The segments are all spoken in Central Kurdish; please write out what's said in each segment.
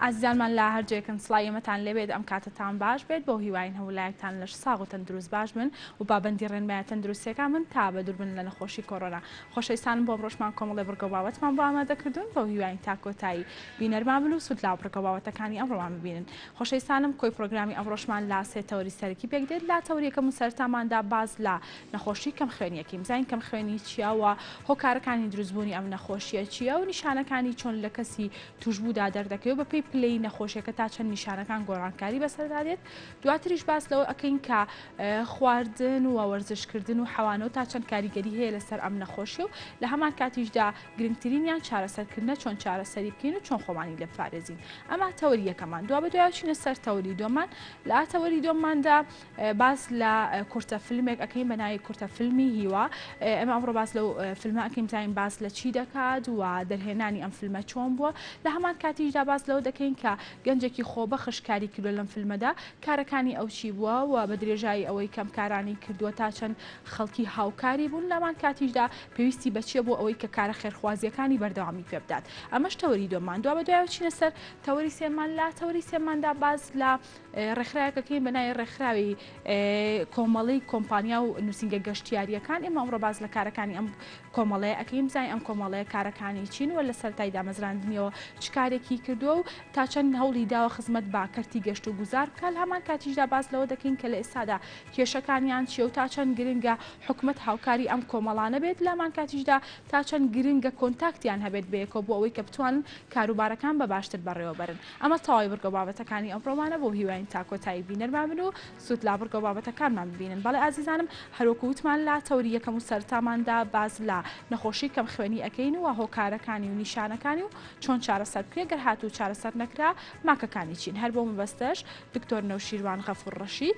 ئازیزانمان لە هەر جێکن سڵاوی ئێمەتان لێبێت ئەم کاتەتان باش بێت بەو هیواین هەموو لایەکتان لەش ساغ و تەندروست باش بن و پابەندی ڕێنمایە تەندروستیەکان بن تا بەدوور بن لە نەخۆشی کۆرۆنا خۆشەویستانم بۆ ئەمڕۆشمان کۆمەڵێ بڕگە و بابەتمان بۆ ئامادە کردوون بەو هیواین تا کۆتایی بینەرمان بن و سوود لە بڕگە و بابەتەکانی ئەمڕۆمان ببینن خۆشەویستانم کۆی پرۆگرامی ئەمڕۆشمان لە سێ تەوەری سەرەکی پێک دێت لە تەوەری یەکەم و سەرەتاماندا باس لە نەخۆشی کەمخوێنی ئەکەین بزانین کەمخوێنی چییە و هۆکارەکانی دروستبوونی ئەم نەخۆشیە چییە و نیشانەکانی چۆن لە کەسی توشبوودا دەردەکەوێت بەپێی پلەی نەخۆشیەکە تا چەند نیشانەکان گۆڕانکاری بەسەردا دێت دواتریش باس لەوە ئەکەین کە خواردن و وەرزشکردن و حەوانەوە تا چەند کاریگەری هەیە لەسەر ئەم نەخۆشیە و لە هەمان کاتیشدا گرنگترینیان چارەسەرکردنە چۆن چارەسەری بکەین و چۆن خۆمانی لێ بپارێزین ئەمە تەوەری یەکەمان دوابەدوای چینە سەر تەوەری دووەمان لە تەوەری دووەماندا باس لە کورتە فیلمێک ئەکەین بە ناوی کورتە فیلمی هیوا. ئێمە ئەمڕۆ باس لەو فیلمە ئەکەین بزانین باس لە چی دەکات و دەرهێنانی ئەم فیلمە چۆن بووە. لە هەمان کاتیشدا باس لەوە دەکەین کە گەنجێکی خۆبەخش کاری کردووە لەم فیلمەدا، کارەکانی ئەو چی بووە و بە درێژایی ئەوەی کەم کارانی کردووە تا چەند خەڵکی هاوکاری بوون، لە هەمان کاتیشدا پێویستی بە چییە بۆ ئەوەی کە کارە خێرخوازییەکانی بەردەوامی پێ بدات. ئەمەش تەوەری دووەممان. دوابەدوایەوە چینە سەر تەوەری سێیەممان. لە تەوەری سێیەمماندا باس لە ڕێکخراوێکەکەین بە ناوی ڕێکخراوی کۆمەڵەی کۆمپانیا و نووسینگە گەشتیارییەکان، ئێمە ئەمڕۆ باس لە کارەکانی ئەم کۆمەڵەیە ئەکەین، بزانین ئەم کۆمەڵەیە کارەکانی چین و لە سەرەتای دامەزراندنیەوە چ کارێکی کردووە و تا چەند هەوڵی داوە خزمەت بە کەرتی گەشت و گوزار بکات، لە هەمان کاتیشدا باس لەوە دەکەین کە لە ئێستادا کێشەکانیان چییە و تا چەند گرنگە حکومەت هاوکاری ئەم کۆمەڵانە بێت، لە هەمان کاتیشدا تا چەند گرنگە کۆنتاکتیان هەبێت بەیەکەوە بۆ ئەوەی کە بتوانن کاروبارەکان بە باشتر بەڕێوەبەرن. ئەمە تەواوی بڕگەو بابەتەکانی ئەمڕۆمانە بەو هیواین تا کۆتایی بینەرمان بن و سوود لە بڕگەو بابەتەکانمان ببینن بەڵێ ئازیزانم هەروەکو وتمان لە تەوری یەکەم و سەرەتاماندا باس لە نەخۆشی کەم خوێنی ئەکەین و هۆکارەکانی و نیشانەکانی و چۆن چارەسەر بکرێت گەر هاتوو چارەسەر نەکرا ماکەکانی چین هەر بۆ مەبەستەش دکتۆر نەوشیروان غەفور ڕەشید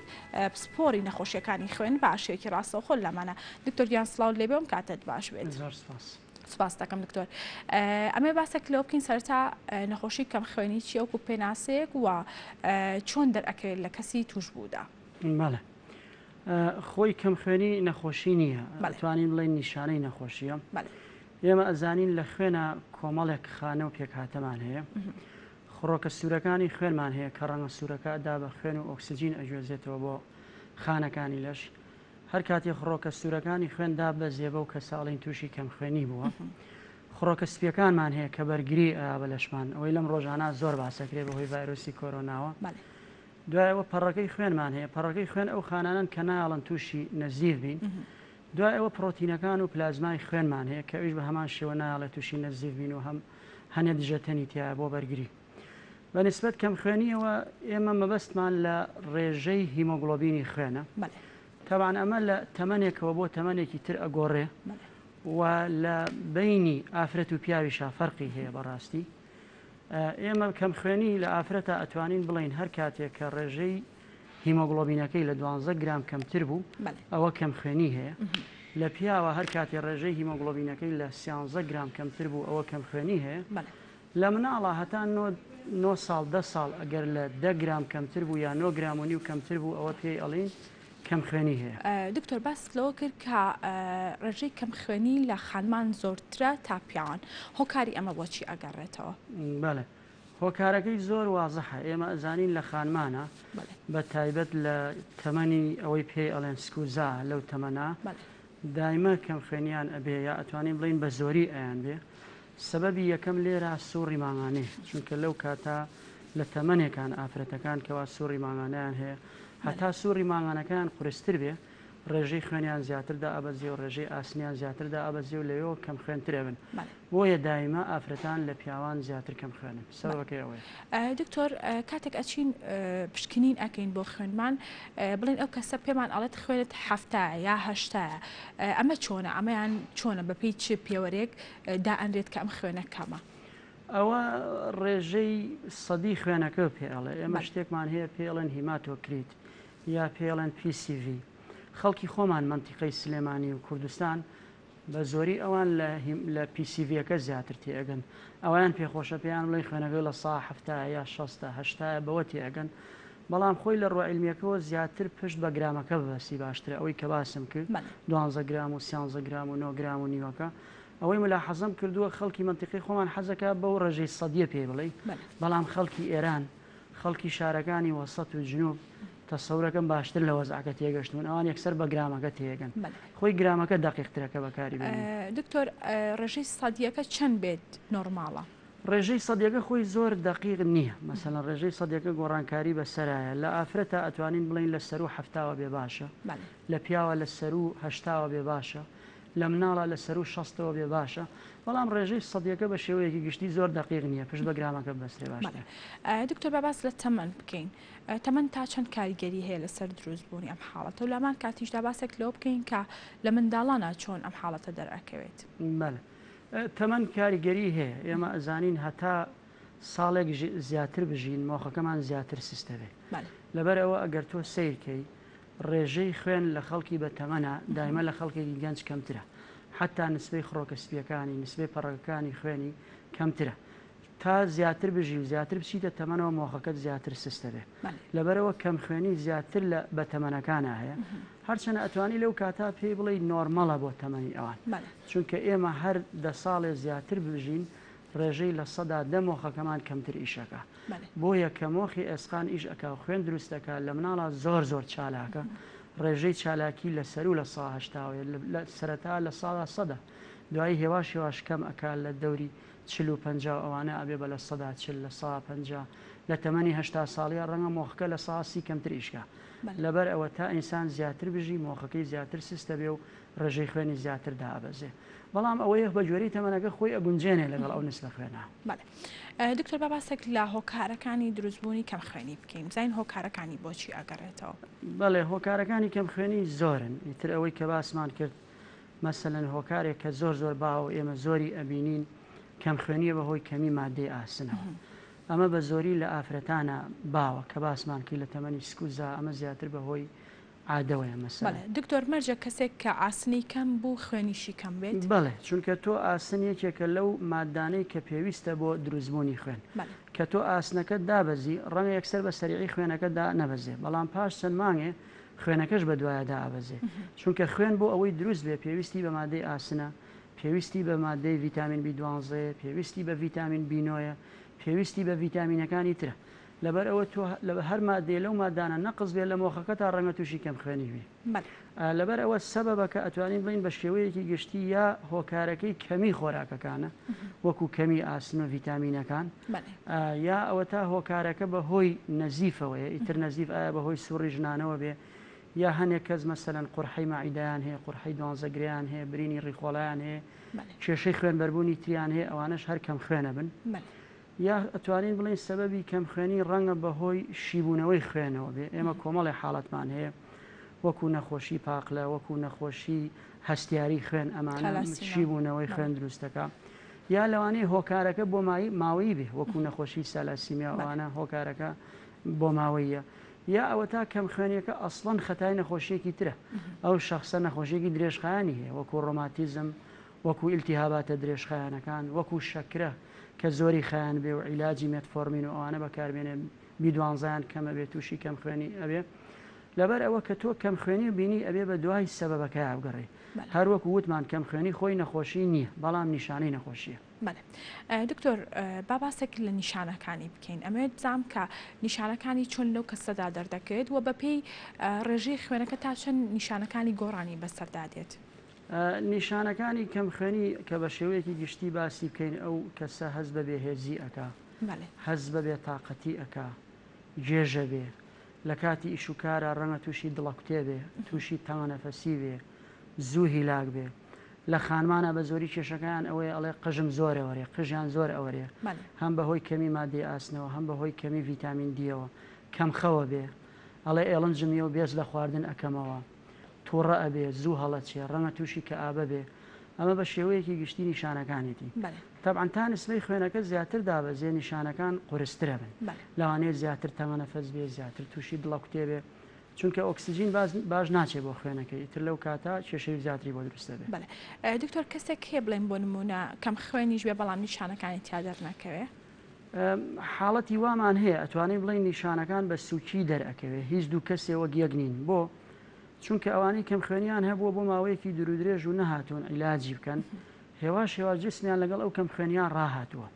پسپۆری نەخۆشیەکانی خوێن بە شێوەیەکی ڕاستەوخۆ لەمانە دکتۆر گیان سڵاوت لێبێ و کاتت باش بێت. زۆر سپاس. سوپاست دەکەم دکتۆر. ئەمەوێ باسێک لەوە بکەین سەرەتا نەخۆشی کەمخوێنی چییە وەکو پێناسەیەک و چۆن دەرئەکەوێت لە کەسی تووشبوودا؟ بەڵێ خۆی کەمخوێنی نەخۆشی نییە توانین بڵێن نیشانەی نەخۆشیە ئێمە ئەزانین لە خوێنە کۆمەڵێک خانە و پێکهاتەمان هەیە خڕۆکە سوورەکانی خوێنمان هەیە کە ڕەنگە سوورەکە دا بە خوێن و ئۆکسجین ئەگوێزێتەوە بۆ خانەکانی لەش هەر کاتێ خڕۆکە سوورەکانی خوێن داببەزێ بەو کەسە ئەڵێین تووشی کەمخوێنی بووە. خڕۆکە سپییەکانمان هەیە کە بەرگری ئەیا بە لەشمان، ئەوەی لەم ڕۆژانە زۆر باس ئەکرێ بەهۆی ڤایرۆسی کۆرۆناوە. دوای ئەوە پەڕەکەی خوێنمان هەیە، پەڕەکەی خوێن ئەو خانانەن کە نایەڵن تووشی نەزیف بین. دوای ئەوە پڕۆتینەکان و پلازمای خوێنمان هەیە کە ئەویش بە هەمان شێوە نایەڵێ تووشی نەزیف بین و هەم هەنێ دژەتەنی تیایە بۆ بەرگری. بە نیسبەت کەمخوێنییەوە ئێمە مەبەستمان لە ڕێژەی هیمۆگڵۆبینی خوێنە. تەبعەن ئەمە لە تەمەنێکەوە بۆ تەمەنێکی تر ئەگۆڕێ و لە بەینی ئافرەت و پیاویشا فەرقی هەیە بەڕاستی. ئێمە کەمخوێنی لە ئافرەتا ئەتوانین بڵێین هەر کاتێک کە ڕێژەی هیمۆگڵۆبینەکەی لە دوانزە گرام کەمتر بوو ئەوە کەمخوێنی هەیە. لە پیاوە هەر کاتێ ڕێژەی هیمۆگڵۆبینەکەی لە سیانزە گرام کەمتر بوو ئەوە کەمخوێنی هەیە. لە مناڵا هەتا نۆ نۆ ساڵ دە ساڵ ئەگەر لە دە گرام کەمتر بوو یا نۆ گرام و نیو کەمتر بوو ئەوە پێی ئەڵین کەم خوێنی هەیە. دکتۆر باست لەوە کرد کە ڕێژەی کەم خوێنی لە خانمان زۆرترە تا پیاوان هۆکاری ئەمە بۆچی ئەگەڕێتەوە؟ بەڵێ هۆکارەکەی زۆر وازحە ئێمە ئەزانین لە خانمانە بە تایبەت لە تەمەنی ئەوەی پێی ئەڵێن سکوزا لەو تەمەنە دایمە کەم خوێنیان ئەبێ یا ئەتوانین بڵێین بە زۆری ئەیان بێ سەبەبی یەکەم لێرە سوڕی مانگانەیە چونکە لەو کاتە لە تەمەنێکان ئافرەتەکان کەوا سوڕی مانگانەیان هەیە هەتا سوڕی مانگانەکەیان قورستر بێ ڕێژەی خوێنیان زیاتر دائەبەزێ و ڕێژەی ئاسنیان زیاتر دائەبەزێ و لەوێوە کەم خوێنتر ئەبن بۆیە دایمە ئافرەتان لە پیاوان زیاتر کەم خوێنن سەبەبەکەی ئەوەیە. دکتۆر کاتێک ئەچین پشکنین ئەکەین بۆ خوێنمان بڵێن ئەو کەسە پێمان ئەڵێت خوێنت حەفتایە یا هەشتایە ئەمە چۆنە ئەمەیان چۆنە بەپێی چ پێوەرێک دائەنرێت کە ئەم خوێنە کەمە؟ ئەوە ڕێژەی سەدی خوێنەکە پێ ئەڵێ ئێمە شتێکمان هەیە پێ ئەڵێن هیماتۆکریت یا پێ ئەڵێن PCV خەڵکی خۆمان مەنتیقەی سلێمانی و کوردستان بە زۆری ئەوان لە لە PCV ەکە زیاتر تێئەگەن ئەویان پێخۆشە پێیان بڵێن خوێنەکەی لە سا هەفتایە یا شەستە هەشتایە بەوە تێئەگەن بەڵام خۆی لە ڕوە عیلمیەکەوە زیاتر پشت بە گرامەکە ببەستی باشترە ئەوەی کە باسم کرد دوانزە گرام و سیانزە گرام و نۆ گرام و نیوەکە. ئەوەی ملاحەزەم کردووە خەڵکی مەنتیقەی خۆمان حەزەکا بەو ڕێژەی سەدیە پێی بڵێی، بەڵام خەڵکی ئێران، خەڵکی شارەکانی وەسەت و جنوب تەسەورەکەم باشتر لە وەزعەکە تێگەشتوون، ئەوان یەکسەر بە گرامەکە تێگەن. خۆی گرامەکە دەقیقترە کە بەکاری بێنین. دکتۆر ڕێژەی سەدیەکە چەند بێت نۆرماڵە؟ ڕێژەی سەدیەکە خۆی زۆر دەقیق نییە، مەسەلەن ڕێژەی سەدیەکە گۆڕانکاری بەسەرایە، لە ئافرەتا ئەتوانین بڵێین لە سەروو حەفتاوە بێ باشە، لە پیاوە لە سەروو هەشتاوە بێ باشە، لە مناڵا لە سەروو شەستەوە بێ باشە، بەڵام ڕێژەی سەدیەکە بە شێوەیەکی گشتی زۆر دەقیق نییە، پشت بە گرامەکە ببەسترێ باشترە. دکتۆر با باس لە تەمەن بکەین، تەمەن تا چەند کاریگەری هەیە لەسەر دروست بوونی ئەم حاڵەتە و لەهەمان کاتیشدا باسێک لەوە بکەین کە لە منداڵانا چۆن ئەم حاڵەتە دەرئەکەوێت؟ بەڵێ تەمەن کاریگەری هەیە، ئێمە ئەزانین هەتا ساڵێک زیاتر بژین مۆخەکەمان زیاتر سستەبێ، لەبەر ئەوە ئەگەر تۆ سەیر کەی ڕێژەی خوێن لە خەڵکی بە تەمەنا دایمە لە خەڵکێکی گەنج کەمترە حەتا نسبەی خڕۆکە سپیەکانی نسبەی پەڕەکەکانی خوێنی کەمترە تا زیاتر بژی و زیاتر بچیتە تەمەنەوە مۆخەکەت زیاتر سست دەبێ لەبەرئەوە کەم خوێنی زیاتر لە بە تەمەنەکانا هەیە هەرچەنە ئەتوانی لەو کاتا پێی بڵێی نۆرمەڵە بۆ تەمەنی ئەوان چونکە ئێمە هەر دە ساڵێ زیاتر بژین ڕێژەی 10% مۆخەکەمان کەمتر ئیشەکا بۆیە کە مۆخی ئێسقان ئیش ئەکا و خوێن دروست ئەکا لە مناڵا زۆر زۆر چالاکە ڕێژەی چالاکی لە سەروو 80% وەیە لە سەرەتا 100% ە دوایی هێواش هێواش کەم ئەکا لە دەوری 40 و 50 و ئەوانە ئەبێ بە 40% 50% لە تەمەنی 80 ساڵیا ڕەنگە مۆخەکە 30% کەمتر ئیش کا لەبەر ئەوە تا ئینسان زیاتر بژی مۆخەکەی زیاتر سست ئەبێ و ڕێژەی خوێنی زیاتر دائەبەزێ بەڵام ئەوەیە بە گوێرەی تەمەنەکە خۆی ئەگونجێنێ لەگەڵ ئەو نسلە خوێنە. بەڵێ دکتۆر با باسێک لە هۆکارەکانی دروستبوونی کەمخوێنی بکەین بزانین هۆکارەکانی بۆچی ئەگەڕێتەوە؟ بەڵێ هۆکارەکانی کەمخوێنی زۆرن ئیتر ئەوەی کە باسمان کرد مەسەلەن هۆکارێک کە زۆر زۆر باوە و ئێمە زۆری ئەبینین کەمخوێنیە بە هۆی کەمی مادەی ئاسنەوە ئەمە بە زۆری لە ئافرەتانە باوە کە باسمان کرد لە تەمەنی سکوزا ئەمە زیاتر بە هۆی عادەوەیە مەسەلەن. بەڵێ دکتۆر مەرجە کەسێک کە ئاسنی کەم بوو خوێنیشی کەم بێت؟ بەڵێ چونکە تۆ ئاسن یەکێکە لەو مادانەی کە پێویستە بۆ دروستبوونی خوێن کە تۆ ئاسنەکەت دابەزی ڕەنگە یەکسەر بە سەریعی خوێنەکەت دا نەبەزێ بەڵام پاش چەند مانگێ خوێنەکەش بە دوایا دائەبەزێ چونکە خوێن بۆ ئەوەی دروست بێ پێویستی بە مادەی ئاسنە پێویستی بە مادەی ڤیتامین بی دوانزەیە پێویستی بە ڤیتامین بی نۆیە پێویستی بە ڤیتامینەکانی ترە لەبەر ئەوە تۆ لە هەر مادەیە لەو مادانە نەقس بێ لە مۆخەکەتا ڕەنگە تووشی کەم خوێنی بی لەبەر ئەوە سەبەبەکە ئەتوانین بڵێین بە شێوەیەکی گشتی یا هۆکارەکەی کەمی خۆراکەکانە وەکو کەمی ئاسن و ڤیتامینەکان یا ئەوەتا هۆکارەکە بە هۆی نەزیفەوەیە ئیتر نەزیف ئایا بە هۆی سوڕی ژنانەوە بێ یا هەنێک کەس مەسەلەن قورحەی مەعیدەیان هەیە قورحەی دوانزەگرێیان هەیە برینی ڕیخۆڵەیان هەیە کێشەی خوێنبەربوونی تریان هەیە ئەوانەش هەر کەم خوێنە بن. یا ئەتوانین بڵێین سەبەبی کەمخوێنی ڕەنگە بەهۆی شیبوونەوەی خوێنەوە بێ، ئێمە کۆمەڵێ حاڵەتمان هەیە وەکو نەخۆشی پاقلە، وەکو نەخۆشی هەستیاری خوێن ئەمانە شیبوونەوەی خوێن دروست دەکا. یا لەوانەیە هۆکارەکە بۆ ماوەیی بێ وەکو نەخۆشی سالاسیمیا ئەوانە هۆکارەکە بۆ ماوەیە. یا ئەوەتا کەمخوێنیەکە ئەسڵەن خەتای نەخۆشیەکی ترە ئەو شخصە نەخۆشیەکی درێژخایەنی هەیە وەکو ڕۆماتیزم وەکو ئیلتیهاباتە درێژخایەنەکان وەکو شەکرە کە زۆری خایەن بێ و عیلاجی مێتفۆرمین و ئەوانە بەکاربێنێ بی دوانزەیان کەم ئەبێ تووشی کەم خوێنی ئەبێ لەبەر ئەوە کە تۆ کەم خوێنی بینی ئەبێ بە دوای سەبەبەکەیا بگەڕێی هەر وەکو وتمان کەم خوێنی خۆی نەخۆشی نییە بەڵام نیشانەی نەخۆشیە. بەڵێ دکتۆر با باسێک لە نیشانەکانی بکەین ئەمەوێت بزانم کە نیشانەکانی چۆن لەو کەسەدا دەردەکەوێت و بەپێی ڕێژەی خوێنەکە تا چەند نیشانەکانی گۆڕانی بەسەردا دێت؟ نیشانەکانی کەمخوێنی کە بە شێوەیەکی گشتی باسی بکەین ئەو کەسە هەست بە بێهێزی ئەکا، هەست بە بێتاقەتی ئەکا، گێژە بێ، لە کاتی ئیش و کارا ڕەنگە تووشی دڵەکوتێ بێ، تووشی تەنگەنەفەسی بێ، زوو هیلاک بێ. لە خانمانا بە زۆری کێشەکەیان ئەوەیە ئەڵێ قژم زۆر ئەوەرێ، قژیان زۆر ئەوەرێ، هەم بە هۆی کەمی مادەی ئاسنەوە، هەم بە هۆی کەمی ڤیتامین دییەوە، کەمخەوە بێ، ئەڵێ ئێڵنجم یە و بێز لە خواردن ئەکەمەوە. توڕە ئەبێ، زوو هەڵەچێ، ڕەنگە تووشی کەئابە بێ، ئەمە بە شێوەیەکی گشتی نیشانەکانێتی. تەبعەن تا نسبەی خوێنەکە زیاتر دابەزێ نیشانەکان قورستر ئەبن. لەوانەیە زیاتر تەنگەنەفەس بێ، زیاتر تووشی دڵەکوتێ بێ، چونکە ئۆکسجین باش باش ناچێ بۆ خوێنەکەی، ئیتر لەو کاتە کێشەی زیاتری بۆ دروست ئەبێ. بەڵێ دکتۆر کەسێک هەیە بڵێین بۆ نموونە کەم خوێنیش بێ بەڵام نیشانەکانی تیا دەرنەکەوێ؟ حاڵەتی وامان هەیە ئەتوانین بڵێین نیشانەکان بە سوکی دەرئەکەوێ هیچ دوو کەسێ وەک یەک نین بۆ؟ چونکە ئەوانەی کەمخوێنیان هەبووە بۆ ماوەیەکی دوورودرێژ و نەهاتوون عیلاجی بکەن هێواش هێواش جسمیان لەگەڵ ئەو کەم خوێنیان ڕاهاتووە.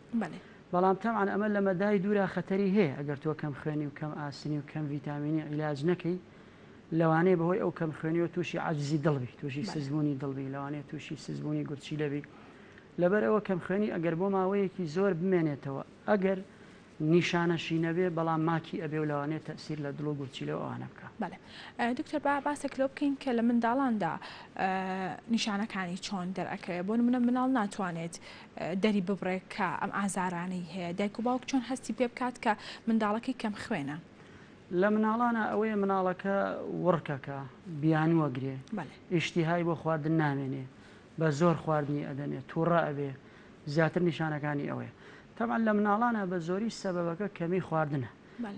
بەڵام تەبعەن ئەمە لە مەدای دوورا خەتەری هەیە ئەگەر تۆ کەم خوێنی و کەم ئاسنی و کەم ڤیتامینی عیلاج نەکەی لەوانەیە بەهۆی ئەو کەم خوێنیەوە تووشی عەجزی دڵ بی تووشی سزبوونی دڵ بی لەوانەیە تووشی سزبوونی گورچیلە بی لەبەر ئەوە کەم خوێنی ئەگەر بۆ ماوەیەکی زۆر بمێنێتەوە ئەگەر نیشانەشی نەبێ بەڵام ماکی ئەبێ و لەوانەیە تەئسیر لە دڵ و گورچیلە و ئەوانە بکا. بەڵێ دکتۆر با باسێک لەوە بکەین کە لە منداڵاندا نیشانەکانی چۆن دەرئەکەوێ بۆ نمونە مناڵ ناتوانێت دەری ببڕێ کە ئەم ئازارانەی هەیە دایک و باوک چۆن هەستی پێ بکات کە منداڵەکەی کەم خوێنە؟ لە مناڵانا ئەوەیە مناڵەکە وڕکەکە، بیانوو ئەگرێ، ئیشتیهای بۆ خواردن نامێنێ، بە زۆر خواردنی ئەدەنێ، توڕە ئەبێ، زیاتر نیشانەکانی ئەوەیە. تەبعەن لە مناڵانا بە زۆری سەبەبەکە کەمی خواردنە،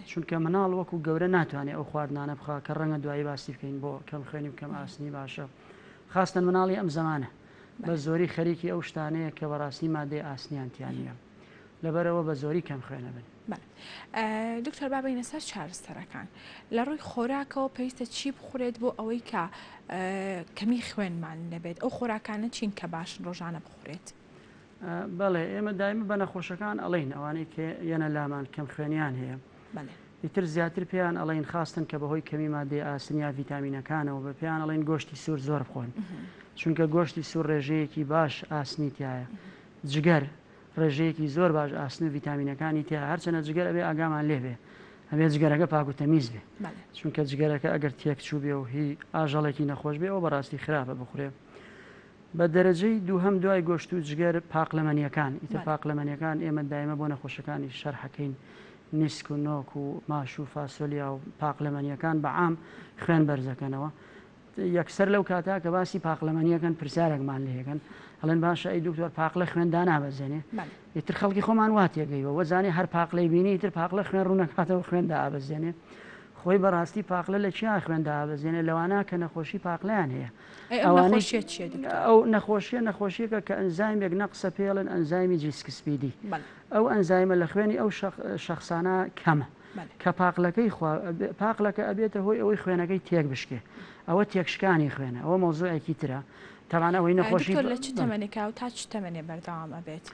چونکە مناڵ وەکو گەورە ناتوانێ ئەو خواردنانە بخوا کە ڕەنگە دوایی باسی بکەین بۆ کەم خوێنی و کەم ئاسنی باشە، خاستەن مناڵی ئەم زەمانە بە زۆری خەریکی ئەو شتانەیە کە بەڕاستی مادەی ئاسنیان تیا نییە، لەبەرئەوە بە زۆری کەم خوێنەبن. بەڵێ دکتۆر با بێینە سەر چارەسەرەکان لە ڕووی خۆراکەوە پێویستە چی بخورێت بۆ ئەوەی کە کەمی خوێنمان نەبێت ئەو خۆراکانە چین کە باشن ڕۆژانە بخورێت؟ بەڵێ ئێمە دایمە بە نەخۆشەکان ئەڵێین ئەوانەی کە یەنە لامان کەم خوێنیان هەیە ئیتر زیاتر پێیان ئەڵێین خاستن کە بەهۆی کەمی مادەی ئاسن یا ڤیتامینەکانەوە بە پێیان ئەڵێن گۆشتی سوور زۆر بخۆن چونکە گۆشتی سوور ڕێژەیەکی باش ئاسنی تایە جگەر ڕێژەیەکی زۆر باش ئاسن و ڤیتامینەکانی تیا هەرچەنە جگەر ئەبێ ئاگامان لێ بێ ئەبێ جگەرەکە پاک و تەمیز بێ چونکە جگەرەکە ئەگەر تێک چوو بێ و هی ئاژەڵێکی نەخۆش بێ ئەوە بەڕاستی خراپە بخورێ بە دەرەجەی دووهەم دوای گۆشت و جگەر پاقلەمەنیەکان ئیتر پاقلەمەنیەکان ئێمە دایمە بۆ نەخۆشەکانی شەرحەکەین نیسک و نۆک و ماش و فاسۆلیا و پاقلەمەنیەکان بە عام خوێن بەرزەکەنەوە یەکسەر لەو کاتە کە باسی پاقلەمەنیەکەن پرسیارێکمان لێکەن ئەڵێن باشە ئەی دکتۆر پاقلە خوێن دانابەزێنێ ئیتر خەڵکی خۆمان وا تێگەیوە وەزانێ هەر پاقلەی بینی ئیتر پاقلە خوێن ڕوونەکاتەوە خوێن دائەبەزێنێ خۆی بەڕاستی پاقلە لە چیا خوێن دائەبەزێنێ لەوانە کە نەخۆشی پاقلەیان هەیە ئەوانەی چیە دکتۆر؟ ئەو نەخۆشیە نەخۆشیەکە کە ئەنزایمێک نەقسە پێڵێن ئەنزایمی G6PD ئەو ئەنزایمە لە خوێنی ئەو شەخسانە کەمە کە پاقلەکەی خوا پاقلەکە ئەبێتە هۆی ئەوەی خوێنەکەی تێک بشکێ ئەوە تێکشکانی خوێنە ئەوە مەوزوعێکی ترە تەبعەن ئەوەی نەخۆشی دکتۆر لە چ تەمەنێکا و تا چ تەمەنێ بەردەوام ئەبێت؟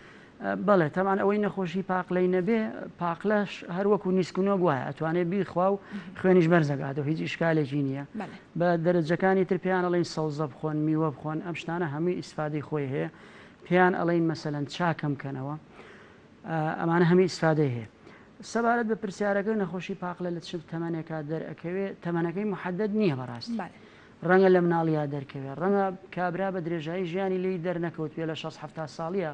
بەڵێ تەبعەن ئەوەی نەخۆشی پاقلەی نەبێ پاقلەش هەر وەکو نیسک و نۆک وایە ئەتوانێ بیخوا و خوێنیش بەرزەکاتەوە هیچ ئیشکالێکی نییە بە دەرەجەکانی تر پێیان ئەڵێن سەوزە بخۆن میوە بخۆن ئەم شتانە هەمووی ئیسفادەی خۆی هەیە پێیان ئەڵێن مەسەلەن چا کەم کەنەوە ئەمانە هەمووی ئیسفادەی هەیە سەبارەت بە پرسیارەکە نەخۆشی پاقلە لە چ تەمەنێکا دەرئەکەوێ تەمەنەکەی محدد نییە بەڕاستی ڕەنگە لە مناڵیا دەرکەوێ ڕەنگە کابرا بە درێژایی ژیانی لێی دەرنەکەوتبێ لە شەست حەفتا ساڵیا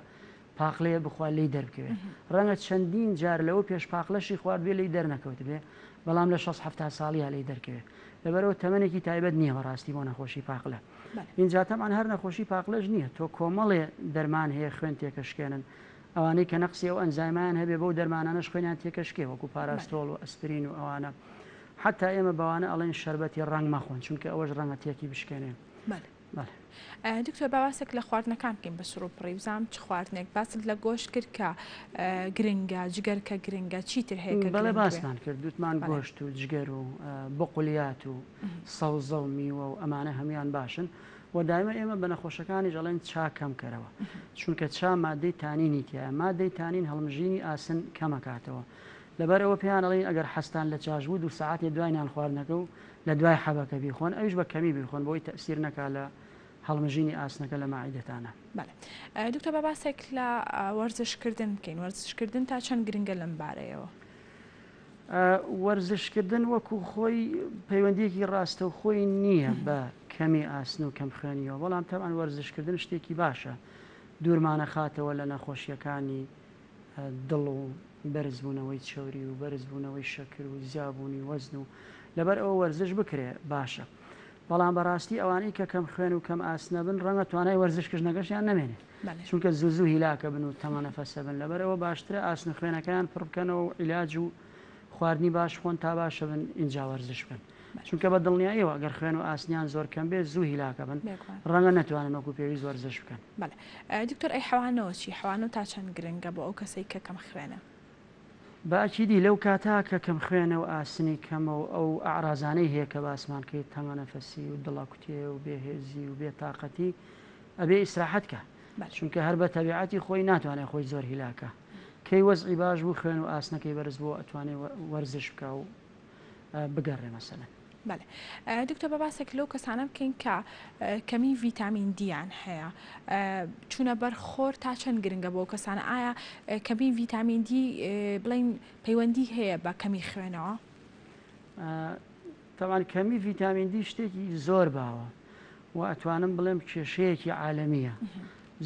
پاقلەیە بخوا لێی دەربکەوێ ڕەنگە چەندین جار لەوە پێش پاقلەشی خواردبێ لێی دەرنەکەوتبێ بەڵام لە شەست حەفتا ساڵیا لێی دەرکەوێ لەبەرئەوە تەمەنێکی تایبەت نییە بەڕاستی بۆ نەخۆشی پاقلە ئینجا تەبعەن هەر نەخۆشی پاقلەش نییە تۆ کۆمەڵێ دەرمان هەیە خوێن تێکەشکێنن ئەوانەی کە نەقسی ئەو ئەنزایمایان هەبێ بەو دەرمانانەش خوێنیان تێکەشکێ وەکو پاراستۆڵ و ئەسپرین و ئەوانە حەتا ئێمە بەوانە ئەڵێن شەربەتی ڕەنگ مەخۆن چونکە ئەوەش ڕەنگە تێکی بشکێنێ. بەڵێ. بەڵێ. دکتۆر با باسێک لە خواردنەکان بکەین بە سڕ و پڕی بزانم چ خواردنێک باست لە گۆشت کرد کە گرنگە جگەر کە گرنگە چیتر هەیە کە بەڵێ باسمان کرد دوتمان گۆشت و جگەر و بقولیات و سەوزە و میوە و ئەمانە هەموان باشن و دایمە ئێمە بە نەخۆشەکانیش ئەڵێن چا کەم کەرەوە چونکە چا مادەی تانینی تایە مادەی تانین هەڵمژینی ئاسن کەمەکاتەوە لەبەر ئەوە پێیان ئەڵێین ئەگەر حەزتان لە چاش بوو دوو سەعاتێ دوای نان خواردنەکە و لە دوای حەبەکە بیخۆن ئەویش بە کەمی بیخۆن بۆی تەئسیر نەکا لە هەڵمژینی ئاسنەکە لە مەعیدەتانا. بەڵێ دکتۆر با باسێک لە وەرزش کردن بکەین وەرزش کردن تا چەند گرنگە لەم بارەیەوە؟ وەرزش کردن وەکو خۆی پەیوەندیەکی ڕاستەوخۆی نییە بە کەمی ئاسن و کەم خوێنیەوە بەڵام تەبعەن وەرزش کردن شتێکی باشە دوورمانەخاتەوە لە نەخۆشیەکانی دڵ و بەرزبوونەوەی چەوری و بەرزبوونەوەی شەکر و زیابوونی وەزن و لەبەر ئەوە وەرزش بکرێ باشە بەڵام بەڕاستی ئەوانەی کە کەم خوێن و کەم ئاسنە بن ڕەنگە توانای وەرزش کردنەکەشیان نەمێنێ چونکە زوو زوو هیلاکە بن و تەمەنەفەسە بن لەبەر ئەوە باشترە ئاسن و خوێنەکەیان پڕ بکەنەوە و عیلاج و خواردنی باش خۆن تا باشە بن ئینجا وەرزش بکەن چونکە بە دڵنیاییەوە ئەگەر خوێن و ئاسنیان زۆر کەم بێت زوو هیلاکە بن ڕەنگە نەتوانن وەکو پێویست وەرزش بکەن. بەڵێ دکتۆر ئەی حەوانەوە چی؟ حەوانەوە تا چەند گرنگە بۆ ئەو کەسەی کە کەم خوێنە؟ بە ئەکیدی لەو کاتە کە کەم خوێنە و ئاسنی کەمە و ئەو ئەعرازانەی هەیە کە باسمان کرد تەنگەنەفەسی و دڵەکوتێ و بێهێزی و بێتاقەتی ئەبێ ئیسراحەت کا. چونکە هەر بە تەبیعەتی خۆی ناتوانێت خۆی زۆر هیلاکە کەی وەزعی باش بوو خوێن و ئاسنەکەی بەرز بوو ئەتوانێت وەرزش بکا و بگەڕێ مەسەلەن. بەلێ دکتۆر با باسێک لەو کەسانە بکەین کە کەمی ڤیتامین دیان هەیە چوونە بەر خۆر تا چەند گرنگە بۆ کەسانە ئایا کەمی ڤیتامین دی بڵین پەیوەندی هەیە بە کەمی خوێنەوە؟ تەبعەن کەمی ڤیتامین دی شتێکی زۆر باوە و ئەتوانم بڵێم کێشەیەکی عالەمیە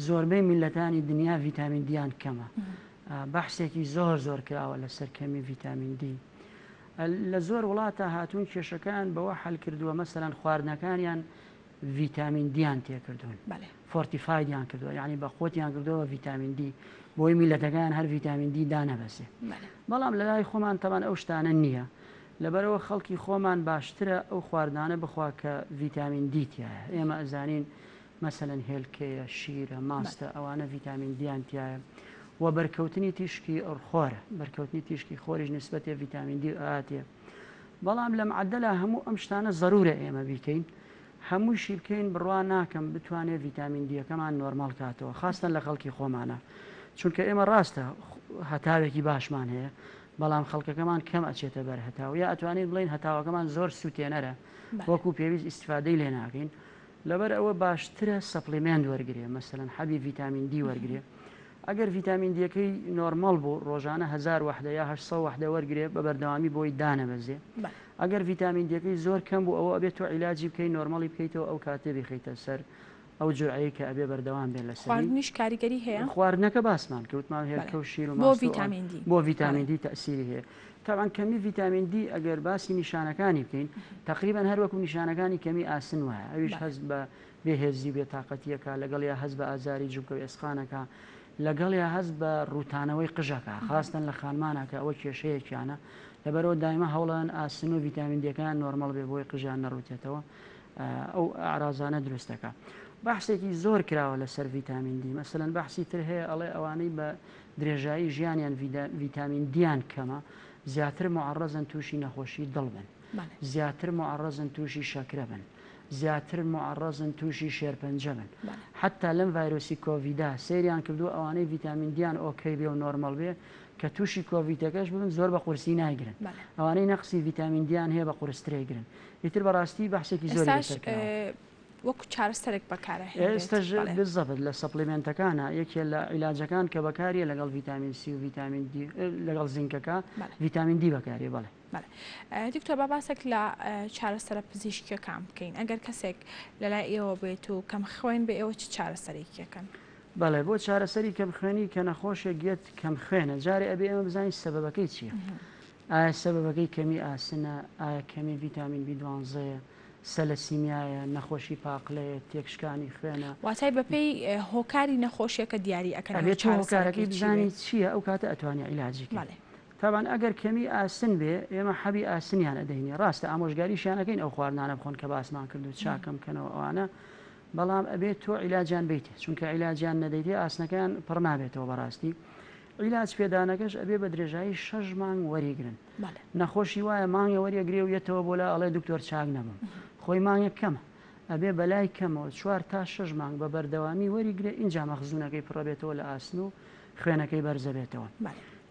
زۆربەی میلەتانی دنیا ڤیتامین دیان کەمە بەحسێکی زۆر زۆر کراوە لەسەر کەمی ڤیتامین دی لە زۆر وڵاتە هاتوون کێشەکان بەوە حل کردووە مەسەلەن خواردنەکانیان ڤیتامین دیان تێکردوون fortified یان کردووە یعنی بە قوتیان کردووە بە ڤیتامین دی بۆی میلەتەکان هەر ڤیتامین دی دانەبەسێ بەڵام لە لای خۆمان تەبان ئەو شتانە نییە لەبەرئەوە خەڵکی خۆمان باشترە ئەو خواردنانە بخوا کە ڤیتامین دی تیایە ئێمە ئەزانین مەسەلەن هێلکەیە شیرە ماستە ئەوانە ڤیتامین دیان تیایە و بەرکەوتنی تیشکی خۆرە بەرکەوتنی تیشکی خۆریش نسبەتێ ڤیتامین دی ئاتێ بەڵام لە معەدەلا هەموو ئەم شتانە زەرورە ئێمە بیکەین هەمووشی بکەین بڕوا ناکەم بتوانێ ڤیتامین دیەکەمان نۆرماڵ کاتەوە خاستەن لە خەڵکی خۆمانە چونکە ئێمە ڕاستە هەتاوێکی باشمان هەیە بەڵام خەڵکەکەمان کەم ئەچێتە بەر هەتاو یا ئەتوانین بڵێین هەتاوەکەمان زۆر سوتێنەرە وەکو پێویست ئیستیفادەی لێ ناکەین لەبەر ئەوە باشترە supplement وەرگێ مەسەلەن حەبی ڤیتامین دی وەرگێ ئەگەر ڤیتامین دیەکەی نۆرمەڵ بوو ڕۆژانە 1000 وحدە یا 800 وحدە وەرگێ بە بەردەوامی بۆی دانەبەزێ ئەگەر ڤیتامین دیەکەی زۆر کەم بوو ئەوە ئەبێت تۆ عیلاجی بکەی نۆرمەڵی بکەیتەوە ئەو کاتێ بیخەیتە سەر ئەو جورعەی کە ئەبێ بەردەوام بێت لەسەری. خواردنیش کاریگەری هەیە؟ خواردنەکە باسمان کرد وتمان هێلکە و شیر و بۆ ماست و ئەوان ڤیتامین دی. بۆ ڤیتامین دی تەئسیری هەیە. تەبعەن کەمی ڤیتامین دی ئەگەر باسی نیشانەکانی بکەین تەقریبەن هەر وەکو نیشانەکانی کەمی ئاسن وایە ئەویش هەست بە بێ هێزی و بێ تاقەتیەکە لەگەڵیا هەست بە ئازاری جومگە و ئێسقانەکە لەگەڵیا هەست بە ڕووتانەوەی قژەکە خاستەن لە خانمانە کە ئەوە کێشەیەکیانە لەبەرئەوە دایمە هەوڵەن ئاسن و ڤیتامین دیەکەیان نۆرمەڵ بێ بۆی قژیان نەڕووتێتەوە. ئەو ئەعرازانە دروست دەکا. بەحسێکی زۆر کراوە لەسەر ڤیتامین دی، مەسەلەن بەحسی تر هەیە ئەڵێ ئەوانەی بە درێژایی ژیانیان ڤیتامین دیان کەمە زیاتر موعەڕەزن تووشی نەخۆشی دڵ بن، زیاتر موعەڕەزن تووشی شەکرە بن، زیاتر موعەڕەزن تووشی شێرپەنجە بن. حەتتا لەم ڤایرۆسی کۆڤیدا سەیریان کردووە ئەوانەی ڤیتامین دیان okay بێ و نۆرمەڵ بێ کە تووشی کۆڤیدەکەش ببن زۆر بە قورسی نایگرن، ئەوانەی نەقسی ڤیتامین دیان هەیە بە قورستر ئەیگرن. ئیتر بەڕاستی بەحسێکی زۆری ئێستاش لەسەر کراوە. وەکو چارەسەرێک بەکارئەهێنرێت. ئێستاش بالضبط لە supplement ەکانا یەکێ لە عیلاجەکان کە بەکاریە لەگەڵ ڤیتامین سی و ڤیتامین دی لەگەڵ زینکەکە ڤیتامین دی بەکاریە بەڵێ. بەڵێ دکتۆر با باسێک لە چارەسەرە پزیشکیەکان بکەین ئەگەر کەسێک لەلای ئێوە بێت و کەم خوێن بێ ئێوە چ چارەسەرێکی ئەکەن؟ بەڵێ بۆ چارەسەری کەمخوێنی کە نەخۆشێک یەت کەمخوێنە جارێ ئەبێ ئێمە بزانین سەبەبەکەی چییە؟ ئایا سەبەبەکەی کەمی ئاسنە؟ ئایا کەمی ڤیتامین بی دوانزەیە؟ سەلەسیمیایە؟ نەخۆشی پاقلەیە؟ تێکشکانی خوێنە؟ واتای بەپێی هۆکاری نەخۆشیەکە دیاری ئەکەن ئەوە ئەبێ تۆ چارەسەرەکەی هۆکارەکەی چی بزانی بێت. چییە ئەو کاتە ئەتوانی عیلاجی کەی. بەڵێ. تەبعەن ئەگەر کەمی ئاسن بێ ئێمە حەبی ئاسنیان ئەدەینێ ڕاستە ئامۆژگاریشیان ئەکەین ئەو خواردنانە بخۆن کە باسمان کرد و چاکەم کەنەوە ئەوانە بەڵام ئەبێ تۆ عیلاجیان بەیتێ چونکە عیلاجیان نەدەیتێ ئاسنەکەیان پڕ نابێتەوە بەڕاستی عیلاج پێدانەکەش ئەبێ بە درێژایی شەش مانگ وەریگرن. نەخۆشی وایە مانگێ وەریەگرێ و یەتەوە بۆ لا ئەڵێ دکتۆر چاک نەبووم. خۆی مانگێک کەمە. ئەبێ بەلای کەمەوە چوار تا شەش مانگ بە بەردەوامی وەریگرێ ئینجا مەخزونەکەی پڕەبێتەوە لە ئاسن و خوێنەکەی بەرزەبێتەوە.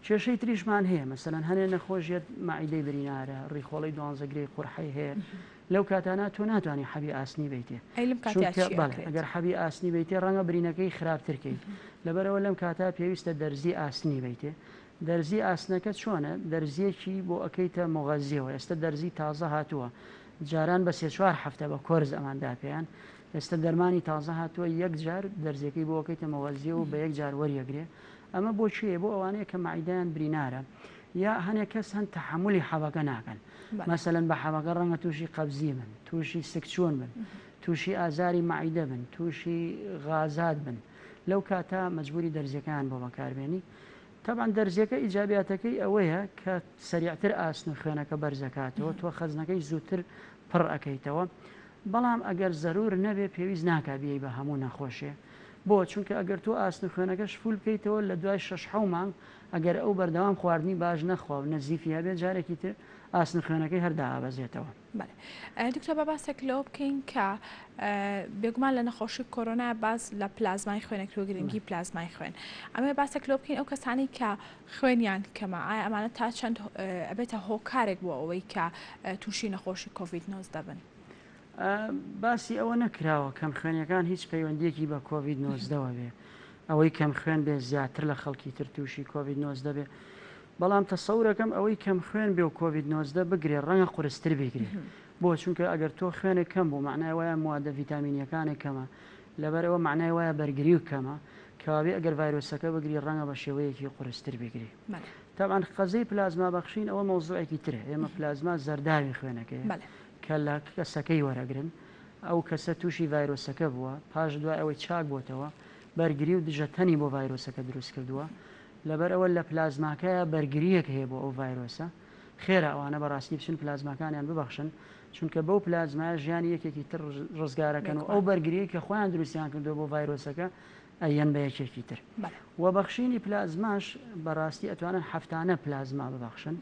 کێشەی تریشمان هەیە مەسەلەن هەنێ نەخۆش یەت مەعیدەی برینارە، ڕیخۆڵەی دوانزەگرێی قورحەی هەیە لەو کاتانە تۆ ناتوانی حەبی ئاسنی بەیتێ ئەی لەم کاتەیا چونکە چی بەڵێ ئەکرێت؟ ئەگەر حەبی ئاسنی بەیتێ ڕەنگە برینەکەی خراپتر کەی لەبەرئەوە لەم کاتە پێویستە دەرزی ئاسنی بەیتێ دەرزی ئاسنەکە چۆنە دەرزیەکی بۆ ئەکەیتە موغەزیەوە ئێستە دەرزی تازە هاتووە جاران بە سێ چوار هەفتە بە کۆرس ئەمان دا پێیان ئێستە دەرمانی تازە هاتووە یەک جار دەرزیەکەی بۆ ئەکەیتە موغەزیەوە بە یەک جار وەریەگرێ ئەمە بۆ کێیە بۆ ئەوانەیە کە مەعیدەیان برینارە یا هەنێ کەس هەن تەحەمولی حەبەکە ناکەن مەسەلەن بە حەبەکە ڕەنگە تووشی قەبزی بن، تووشی سکچوون بن، تووشی ئازاری مەعیدە بن، تووشی غازات بن، لەو کاتە مەجبوری دەرزیەکەیان بۆ بەکاربێنی. تەبعەن دەرزیەکە ئیجابیاتەکەی ئەوەیە کە سەریعتر ئاسن و خوێنەکە بەرزەکاتەوە، تۆ خەزنەکەی زووتر پڕ ئەکەیتەوە. بەڵام ئەگەر زەرور نەبێ پێویست ناکا بیەی بە هەموو نەخۆشێ. بۆ؟ چونکە ئەگەر تۆ ئاسن و خوێنەکەش فول بکەیتەوە لە دوای شەش حەو مانگ ئەگەر ئەو بەردەوام خواردنی باش نەخوا و نەزیفی هەبێ جارێکی تر ئاسن خوێنەکەی هەر دائەبەزێتەوە. بەڵێ دکتۆر با باسێک لەوە بکەین کە بێگومان لە نەخۆشی کۆرۆنا باس لە پلازمای خوێنەکرێ و گرنگی پلازمای خوێن ئەمە باسێک لەوە بکەین ئەو کەسانی کە خوێنیان کەمە ئایا ئەمانە تا چەند ئەبێتە هۆکارێک بۆ ئەوەی کە تووشی نەخۆشی کۆڤید 19 بن؟ باسی ئەوە نەکراوە کەمخوێنیەکان هیچ پەیوەندیەکی بە کۆڤید نۆزدەوە بێ ئەوەی کەمخوێن بێ زیاتر لە خەڵکی تر تووشی کۆڤید 19 بێ بەڵام تەسەورەکەم ئەوەی کەمخوێن بێ و کۆڤید 19 بگرێ ڕەنگە قورستر بیگرێ بۆ چونکە ئەگەر تۆ خوێنێک کەم بوو معنای وایە موادە ڤیتامینیەکانێک کەمە لەبەرئەوە معنای وایە بەرگری و کەمە کەوابێ ئەگەر ڤایرۆسەکە بگری ڕەنگە بە شێوەیەکی قورستر بیگری تەبعەن قەزەی پلازما بەخشین ئەوە مەوزوعێکی ترە ئێمە پلازما زەرداوی خوێنەکەیە کە لە کەسەکەی وەرەگرن، ئەو کەسە تووشی ڤایرۆسەکە بووە، پاش دوای ئەوەی چاک بۆتەوە، بەرگری و دژە تەنی بۆ ڤایرۆسەکە دروست کردووە، لەبەرئەوە لە پلازماکەیا بەرگرییەک هەیە بۆ ئەو ڤایرۆسە، خێرە ئەوانە بەڕاستی بچن پلازماکانیان ببەخشن، چونکە بەو پلازمایە ژیانی یەکێکی تر ڕزگارەکەن و ئەو بەرگرییەی کە خۆیان دروستیان کردووە بۆ ڤایرۆسەکە ئەیەن بە یەکێکی تر. وە بەخشینی پلازماش بەڕاستی ئەتوانن هەفتانە پلازما ببەخشن،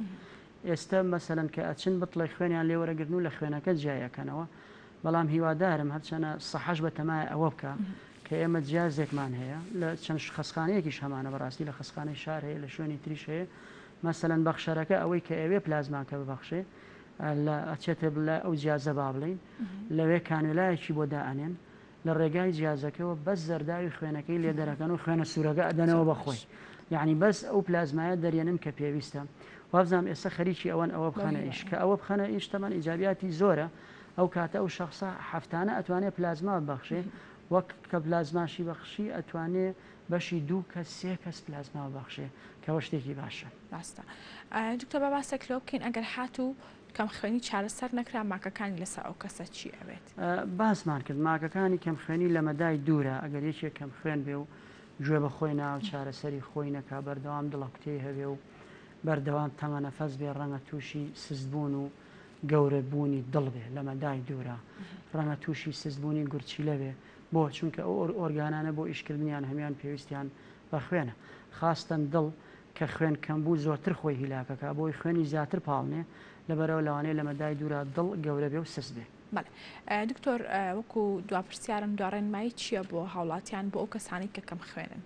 ئێستە مەسەلەن کە ئەچن بتڵێک خوێنیان لێ وەرەگرن و لە خوێنەکە جیای ئەکەنەوە، بەڵام هیوادارم هەرچەنە سەحەش بە تەمایە ئەوە بکا کە ئێمە جیازێکمان هەیە لە چەند خەسخانەیەکیش هەمانە بەڕاستی لە خەسخانەی شار هەیە لە شوێنی تریش هەیە مەسەلەن بەخشەرەکە ئەوەی کە ئەوێ پلازماکە ببەخشێ لە ئەچێتە لە ئەو جیازە با بڵێین لەوێ کانوێلایەکی بۆ دائەنێن لە ڕێگای جیازەکەوە بەس زەرداوی خوێنەکەی لێ دەرەکەن و خوێنە سوورەکە ئەدەنەوە بە خۆی یعنی بەس ئەو پلازمایە دەرێنن کە پێویستە وابزانام ئێستا خەریکی ئەوەن ئەوە بخەنە ئیش کە ئەوە بخەنە ئیش تەمان ئیجابیاتی زۆرە ئەو کاتە ئەو شخصە هەفتانە ئەتوانێت پلازما ببەخشێ وەک کە پلازماشی بەخشی ئەتوانێ بەشی دوو کەس سێ کەس پلازما ببەخشێ کەەوە شتێکی باشە. ڕاستە دکتۆر با باسێک لەوە بکەین ئەگەر هاتوو کەمخوێنی چارەسەر نەکرا ماکەکانی لەسەر ئەو کەسە چی ئەبێت؟ باسمان کرد ماکەکانی کەمخوێنی لە مەدای دوورە، ئەگەر یەکێک کەمخوێن بێ و گوێ بە خۆی نا و چارەسەری خۆی نەکا بەردەوام دڵەکوتێی هەبێ و بەردەوام تەنگەنەفەس بێ ڕەنگە تووشی سستبوون و گەورە بوونی دڵ بێ لە مەدای دوورە ڕەنگە تووشی سستبوونی گورچیلە بێ بۆ؟ چونکە ئەو ئۆرگانانە بۆ ئیشکردنیان هەموویان پێویستیان بە خوێنە خاستەن دڵ کە خوێن کەم بوو زۆرتر خۆی هیلاک ئەکا بۆی خوێنی زیاتر پاڵنێ لەبەرئەوە لەوانەیە لە مەدای دوورا دڵ گەورە بێ و سست بێ. بەڵێ دکتۆر وەکو دوا پرسیارم دوا ڕێنمایی چیە بۆ هاوڵاتیان بۆ ئەو کەسانەی کە کەم خوێنن؟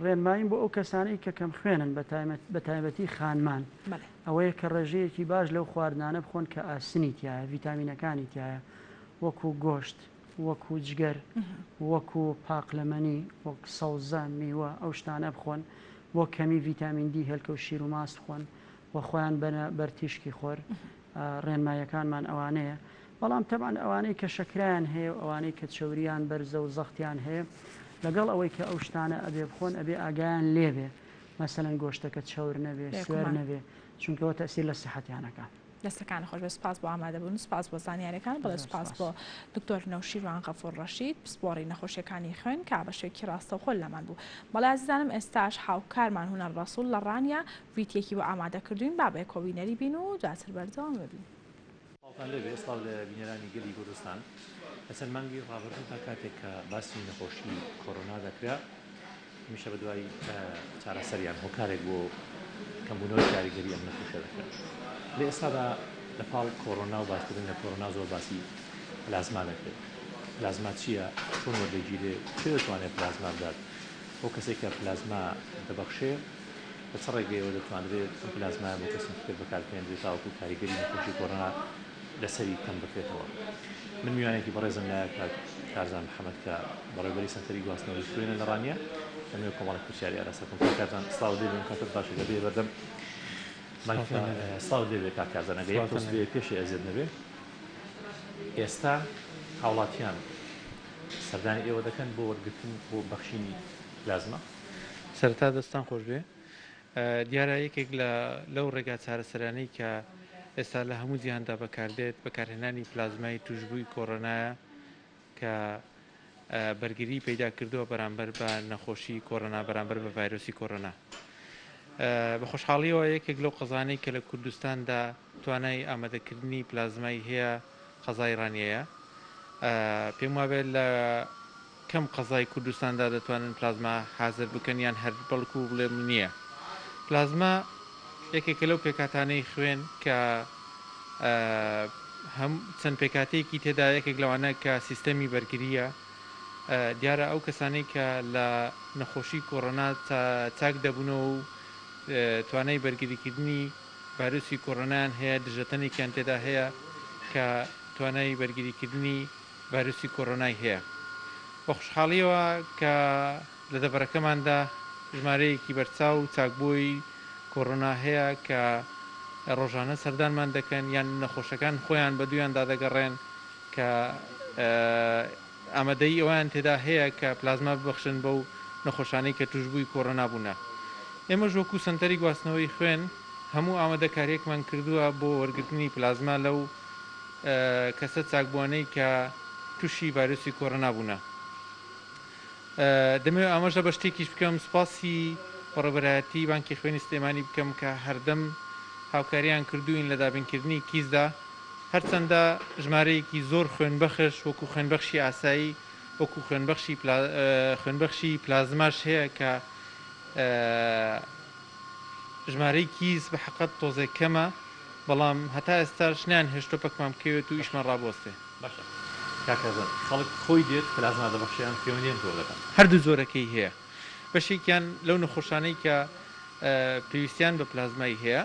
ڕێنماییم بۆ ئەو کەسانەی کە کەم خوێنن بە تایبەتی خانمان ئەوەیە کە ڕێژەیەکی باش لەو خواردنانە بخۆن کە ئاسنی تیایە ڤیتامینەکانی تیایە وەکو گۆشت وەکو جگەر، وەکو پاقلەمەنی، وەک سەوزە، میوە، ئەو شتانە بخۆن، بۆ کەمی ڤیتامین دی هێلکە و شیر و ماست بخۆن و خۆیان بەنە بەر تیشکی خۆر، ڕێنماییەکانمان ئەوانەیە، بەڵام تەبعەن ئەوانەی کە شەکرایان هەیە و ئەوانەی کە چەوریان بەرزە و زەختیان هەیە لەگەڵ ئەوەی کە ئەو شتانە ئەبێ بخۆن ئەبێ ئاگایان لێبێ مەسەلەن گۆشتەکە چەور نەبێ، سوێر نەبێ، چونکە ئەوە تەئسیر لە سیحەتیان ئەکا. دەستەکانت خۆش بێت سوپاس بۆ ئامادەبوون سوپاس بۆ زانیاریەکان بەڵێ سوپاس بۆ دکتۆر نەوشیروان غەفور ڕەشید پسپۆڕی نەخۆشیەکانی خوێن کە بە شێوەیەکی ڕاستەوخۆ لامان بوو بەڵێ ئازیزانم ئێستاش هاوکارمان هونەر ڕەسوڵ لە ڕانیە ڤیتیەکی بۆ ئامادە کردوین با بەیەکەوە بینەری بین و دواتر بەردەوام ببین. سڵاوتان لێبێ، سڵاو لە بینەرانی گەلی کوردستان. لە چەند مانگی ڕابردوودا کاتێک کە باسی نەخۆشی کۆرۆنا دەکرا، هەمیشە بەدوای چارەسەر یان هۆکارێک بۆ کەمبوونەوەی کاریگەری ئەم نەخۆشیە دەکرا. لە ئێستادا لە پاڵ کۆرۆنا و باسکردن لە کۆرۆنا زۆر باسی پلازما دەکرێت. پلازما چییە؟ چۆن وەردەگیرێ؟ کێ دەتوانێت پلازما بدات؟ ئەو کەسێک کە پلازما دەبەخشێ بە چ ڕێگەیەوە دەتوانرێت ئەم پلازمایە بۆ کەسێکی تر بەکاربهێنرێت تاوەکو کاریگەری نەخۆشی کۆرۆنا لەسەری کەم بکرێتەوە. من میوانێکی بەڕێزم لایە کاک کارزان محەمەد کە بەڕێوبەری سەنتەری گواستنەوەی خوێنە لە ڕانیە دەمەوێت کۆمەڵێک پرسیاری ئاراستە بکەم. کاک کارزان سڵاوت لێ بێ کاتت باش ئەگەر بێیە بەردەم مایک سڵاوت لێ بێ کاک کارزان ئەگەر یەک تۆز بێ پێشێ ئەزیەت نەبێ. ئێستا هاوڵاتیان سەردانی ئێوە دەکەن بۆ وەرگرتن بۆ بەخشینی پلازما؟ سەرەتا دەستتان خۆش بێ. دیارە یەکێک لە لەو ڕێگا چارەسەرانەی کە ئێستا لە هەموو جیهاندا بەکاردێت بەکارهێنانی پلازمای توشبووی کۆرۆنایە کە بەرگری پەیدا کردووە بەرامبەر بە نەخۆشی کۆرۆنا بەرامبەر بە ڤایرۆسی کۆرۆنا. بە خۆشحاڵیەوە یەکێک لەو قەزانەی کە لە کوردستاندا توانای ئامادەکردنی پلازمای هەیە قەزای ڕانیەیە. پێم وابێت لە کەم قەزای کوردستاندا دەتوانن پلازما حازر بکەن یان هەر بەڵکو بڵێم نییە. پلازما یەکێکە لەو پێکهاتانەی خوێن کە هەم چەند پێکهاتەیەکی تێدا یەکێک لەوانە کە سیستەمی بەرگرییە دیارە ئەو کەسانەی کە لە نەخۆشی کۆرۆنا چاک دەبنەوە و توانای بەرگریکردنی ڤایرۆسی کۆرۆنایان هەیە دژەتەنێکیان تێدا هەیە کە توانای بەرگریکردنی ڤایرۆسی کۆرۆنای هەیە. بە خوشحاڵیەوە کە لە دەڤەرەکەماندا ژمارەیەکی بەرچاو چاکبووەوەی کۆرۆنا هەیە کە ڕۆژانە سەردانمان دەکەن یان نەخۆشەکان خۆیان بە دوویاندا دەگەڕێن کە ئامادەیی ئەوەیان تێدا هەیە کە پلازما ببەخشن بەو نەخۆشانەی کە تووشبووی کۆرۆنا بوونە. ئێمەش وەکو سەنتەری گواستنەوەی خوێن هەموو ئامادەکارییەکمان کردووە بۆ وەرگرتنی پلازما لەو کەسە چاکبووانەی کە تووشی ڤایرۆسی کۆرۆنا بوونە. دەمەوێت ئاماژە بە شتێکیش بکەم، سوپاسی بەڕێوەبەرایەتی بانکی خوێنی سلێمانی بکەم کە هەردەم هاوکاریان کردووین لە دابینکردنی کیسدا، هەرچەندە ژمارەیەکی زۆر خوێنبەخش وەکو خوێنبەخشی ئاسایی وەکو خوێنبەخشی خوێنبەخشی پلازماش هەیە کە ژمارەی کیس بە حەقەت تۆزێک کەمە، بەڵام هەتا ئێستاش نەیانهێشتووە پەکمان بکەوێت و ئیشمان ڕابوەستێ. باشە کاک کارزان خەڵک خۆی دێت پلازما دەبەخشێ یان پەیوەندیان پێوە دەکەن؟ هەردوو جۆرەکەی هەیە بەشێکیان لەو نەخۆشانەی کە پێویستیان بە پلازمای هەیە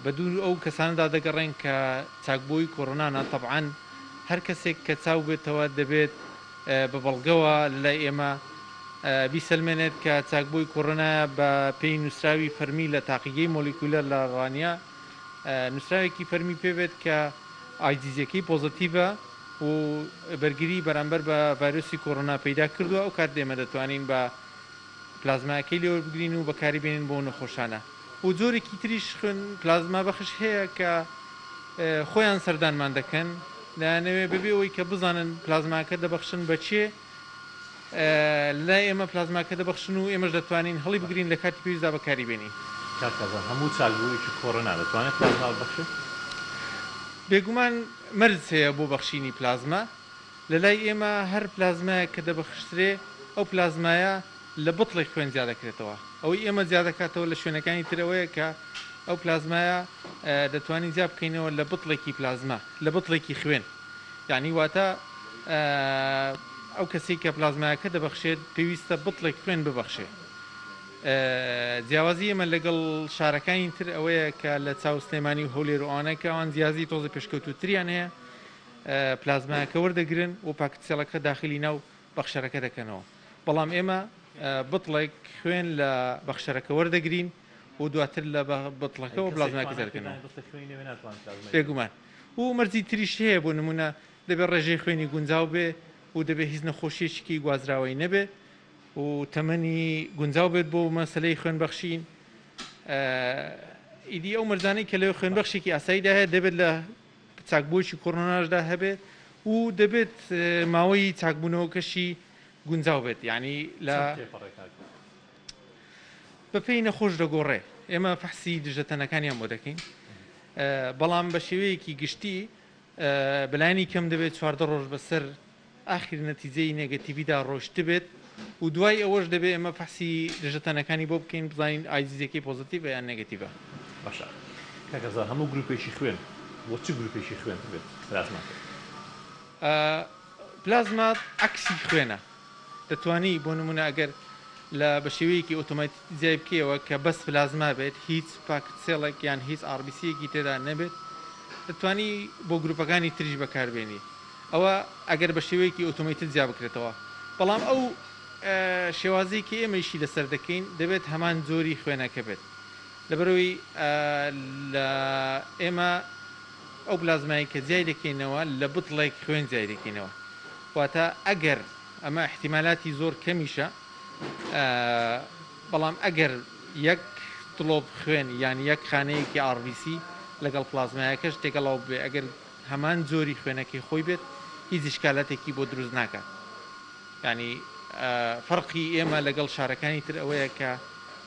بە دوور ئەو کەسانەدا دەگەڕێن کە چاکبووەوەی کۆرۆنانە تەبعەن هەر کەسێک کە چاو بێتەوە دەبێت بە بەڵگەوە لەلای ئێمە بیسەلمێنێت کە چاکبووی کۆرۆنایە بە پێی نووسراوی فەرمی لە تاقیگەی مۆلیکولەر لە ڕانیە نووسراوێکی فەرمی پێ بێت کە ئایجیجیەکەی پۆزەتیڤە و بەرگری بەرامبەر بە ڤایرۆسی کۆرۆنا پەیدا کردووە، ئەو کات ئێمە دەتوانین بە پلازمایەکەی لێ وەربگرین و بەکاری بێنین بۆ نەخۆشانە و جۆرێکی تریش خوێن پلازما بەخش هەیە کە خۆیان سەردانمان دەکەن دەیانەوێ بەبێ ئەوەی کە بزانن پلازماکە دەبەخشن بە کێ لەلای ئێمە پلازماکە دەبەخشن و ئێمەش دەتوانین هەڵی بگرین لە کاتی پێویستدا بەکاری بێنین. کاک کارزان هەموو چاکبوویەکی کۆرۆنا دەتوانێت پلازما ببەخشێت؟ بێگومان مەرج هەیە بۆ بەخشینی پلازما، لەلای ئێمە هەر پلازمایەک کە دەبەخشترێ ئەو پلازمایە لە بتڵێک خوێن جیا دەکرێتەوە، ئەوەی ئێمە جیا دەکاتەوە لە شوێنەکانی تر ئەوەیە کە ئەو پلازمایە دەتوانین جیا بکەینەوە لە بتڵێکی پلازما لە بتڵێکی خوێن. یانی واتە ئەو کەسەی کە پلازمایەکە دەبەخشێت پێویستە بتڵێک خوێن ببەخشێ. جیاوازی ئێمە لەگەڵ شارەکانی تر ئەوەیە کە لە چاو سلێمانی و هەولێر و ئەوانە کە ئەوان جیازی تۆزە پێشکەوتووتریان هەیە پلازمایەکە وەردەگرن و packed cell ەکە داخلی ناو بەخشەرەکە دەکەنەوە بەڵام ئێمە بتڵێک خوێن لە بەخشەرەکە وەردەگرین و دواتر لە بتڵەکەوە پلازمایەکە دەکەنەوە. بێگومان و مەرجی تریش هەیە بۆ نمونە دەبێت ڕێژەی خوێنی گونجاو بێ و دەبێت هیچ نەخۆشیەکی گوازراوەی نەبێ و تەمەنی گونجاو بێت بۆ مەسەلەی خوێن بەخشین ئیدی ئەو مەرجانەی کە لە خوێنبەخشێکی ئاساییدا هەیە دەبێت لە چاکبوویەکی کۆرۆناشدا هەبێت و دەبێت ماوەی چاکبوونەوەکەشی گونجاو بێت یعنی لە بەپێی نەخۆش دەگۆڕێ ئێمە فەحسی دژەتەنەکانیان بۆ دەکەین بەڵام بە شێوەیەکی گشتی بەلایەنی کەم دەبێت 14 ڕۆژ بەسەر ئاخیر نەتیجەی نێگەتیڤیدا ڕۆشتبێت و دوای ئەوەش دەبێت ئێمە فەحسی دژەتەنەکانی بۆ بکەین بزانین ئایجیجیەکەی پۆزەتیڤە یان نێگەتیڤە. باشە کاک هەزار هەموو گروپێکی خوێن بۆ چ گروپێکی خوێن دەبێت پلازما بکەین؟ پلازما عەکسی خوێنە دەتوانی بۆ نمونە ئەگەر لە بە شێوەیەکی ئۆتۆماتیکی جیای بکەیەوە کە بەس پلازما بێت هیچ packed cell ێک یان هیچ RBC یەکی تێدا نەبێت دەتوانی بۆ گروپەکانی تریش بەکاربێنی ئەوە ئەگەر بە شێوەیەکی automated جیا بکرێتەوە بەڵام ئەو شێوازەی کە ئێمە ئیشی لەسەر دەکەین دەبێت هەمان جۆری خوێنەکە بێت لەبەرئەوەی لە ئێمە ئەو پلازمایەی کە جیای دەکەینەوە لە بتڵێک خوێن جیای دەکەینەوە واتە ئەگەر ئەمە ئیحتیمالاتی زۆر کەمیشە بەڵام ئەگەر یەک دڵۆپ خوێن یان یەک خانەیەکی RBC لەگەڵ پلازمایەکەش تێکەڵاو ببێ ئەگەر هەمان جۆری خوێنەکەی خۆی بێت هیچ ئیشکالاتێکی بۆ دروست ناکات یانی فەرقی ئێمە لەگەڵ شارەکانی تر ئەوەیە کە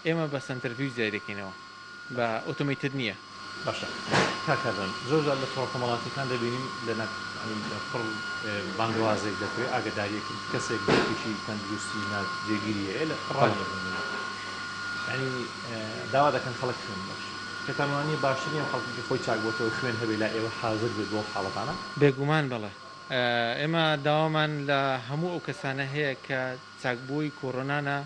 ئێمە بە سەنتەرفیوج جیای دەکەینەوە بە automated نییە. باشە کاک کارزان زۆر جار لە تۆڕە کۆمەڵاتیەکان دەبینین لە نا یانی لە پڕ بانگەوازێک دەکرێ ئاگەداریەک کەسێک دۆخێکی تەندروستی نا جێگیری هەیە لە ڕانیە بۆ نمونە یانی داوا دەکەن خەڵک خوێن ببەخشێ. پێتان وانیە باشتر نیە خەڵکێکی خۆی چاک بۆتەوە خوێن هەبێ لای ئێوە حازر بێت بۆ ئەم حاڵەتانە؟ بێگومان بەڵێ. ئێمە داوامان لە هەموو ئەو کەسانە هەیە کە چاکبووەی کۆرۆنانە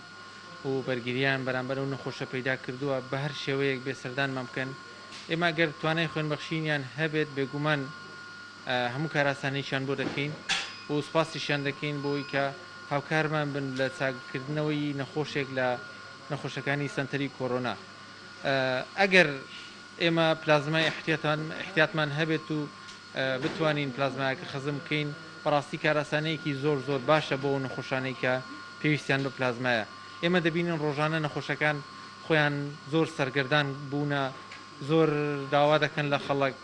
و بەرگرییان بەرامبەر ئەو نەخۆشە پەیدا کردووە بە هەر شێوەیەک بێ سەردانمان بکەن. ئێمە گەر توانای خوێنبەخشینیان هەبێت بێگومان هەموو کارئاسانییەکیان بۆ دەکەین و سوپاسیشیان دەکەین بۆی کە هاوکارمان بن لە چاککردنەوەی نەخۆشێک لە نەخۆشەکانی سەنتەری کۆرۆنا. ئەگەر ئێمە پلازمای ئیحتیاتمان هەبێت و بتوانین پلازمایەکە خەزن بکەین، بەڕاستی کارئاسانییەکی زۆر زۆر باشە بۆ ئەو نەخۆشانەی کە پێویستیان بە پلازمایە. ئێمە دەبینین ڕۆژانە نەخۆشەکان خۆیان زۆر سەرگەردان بوونە، زۆر داوا دەکەن لە خەڵک،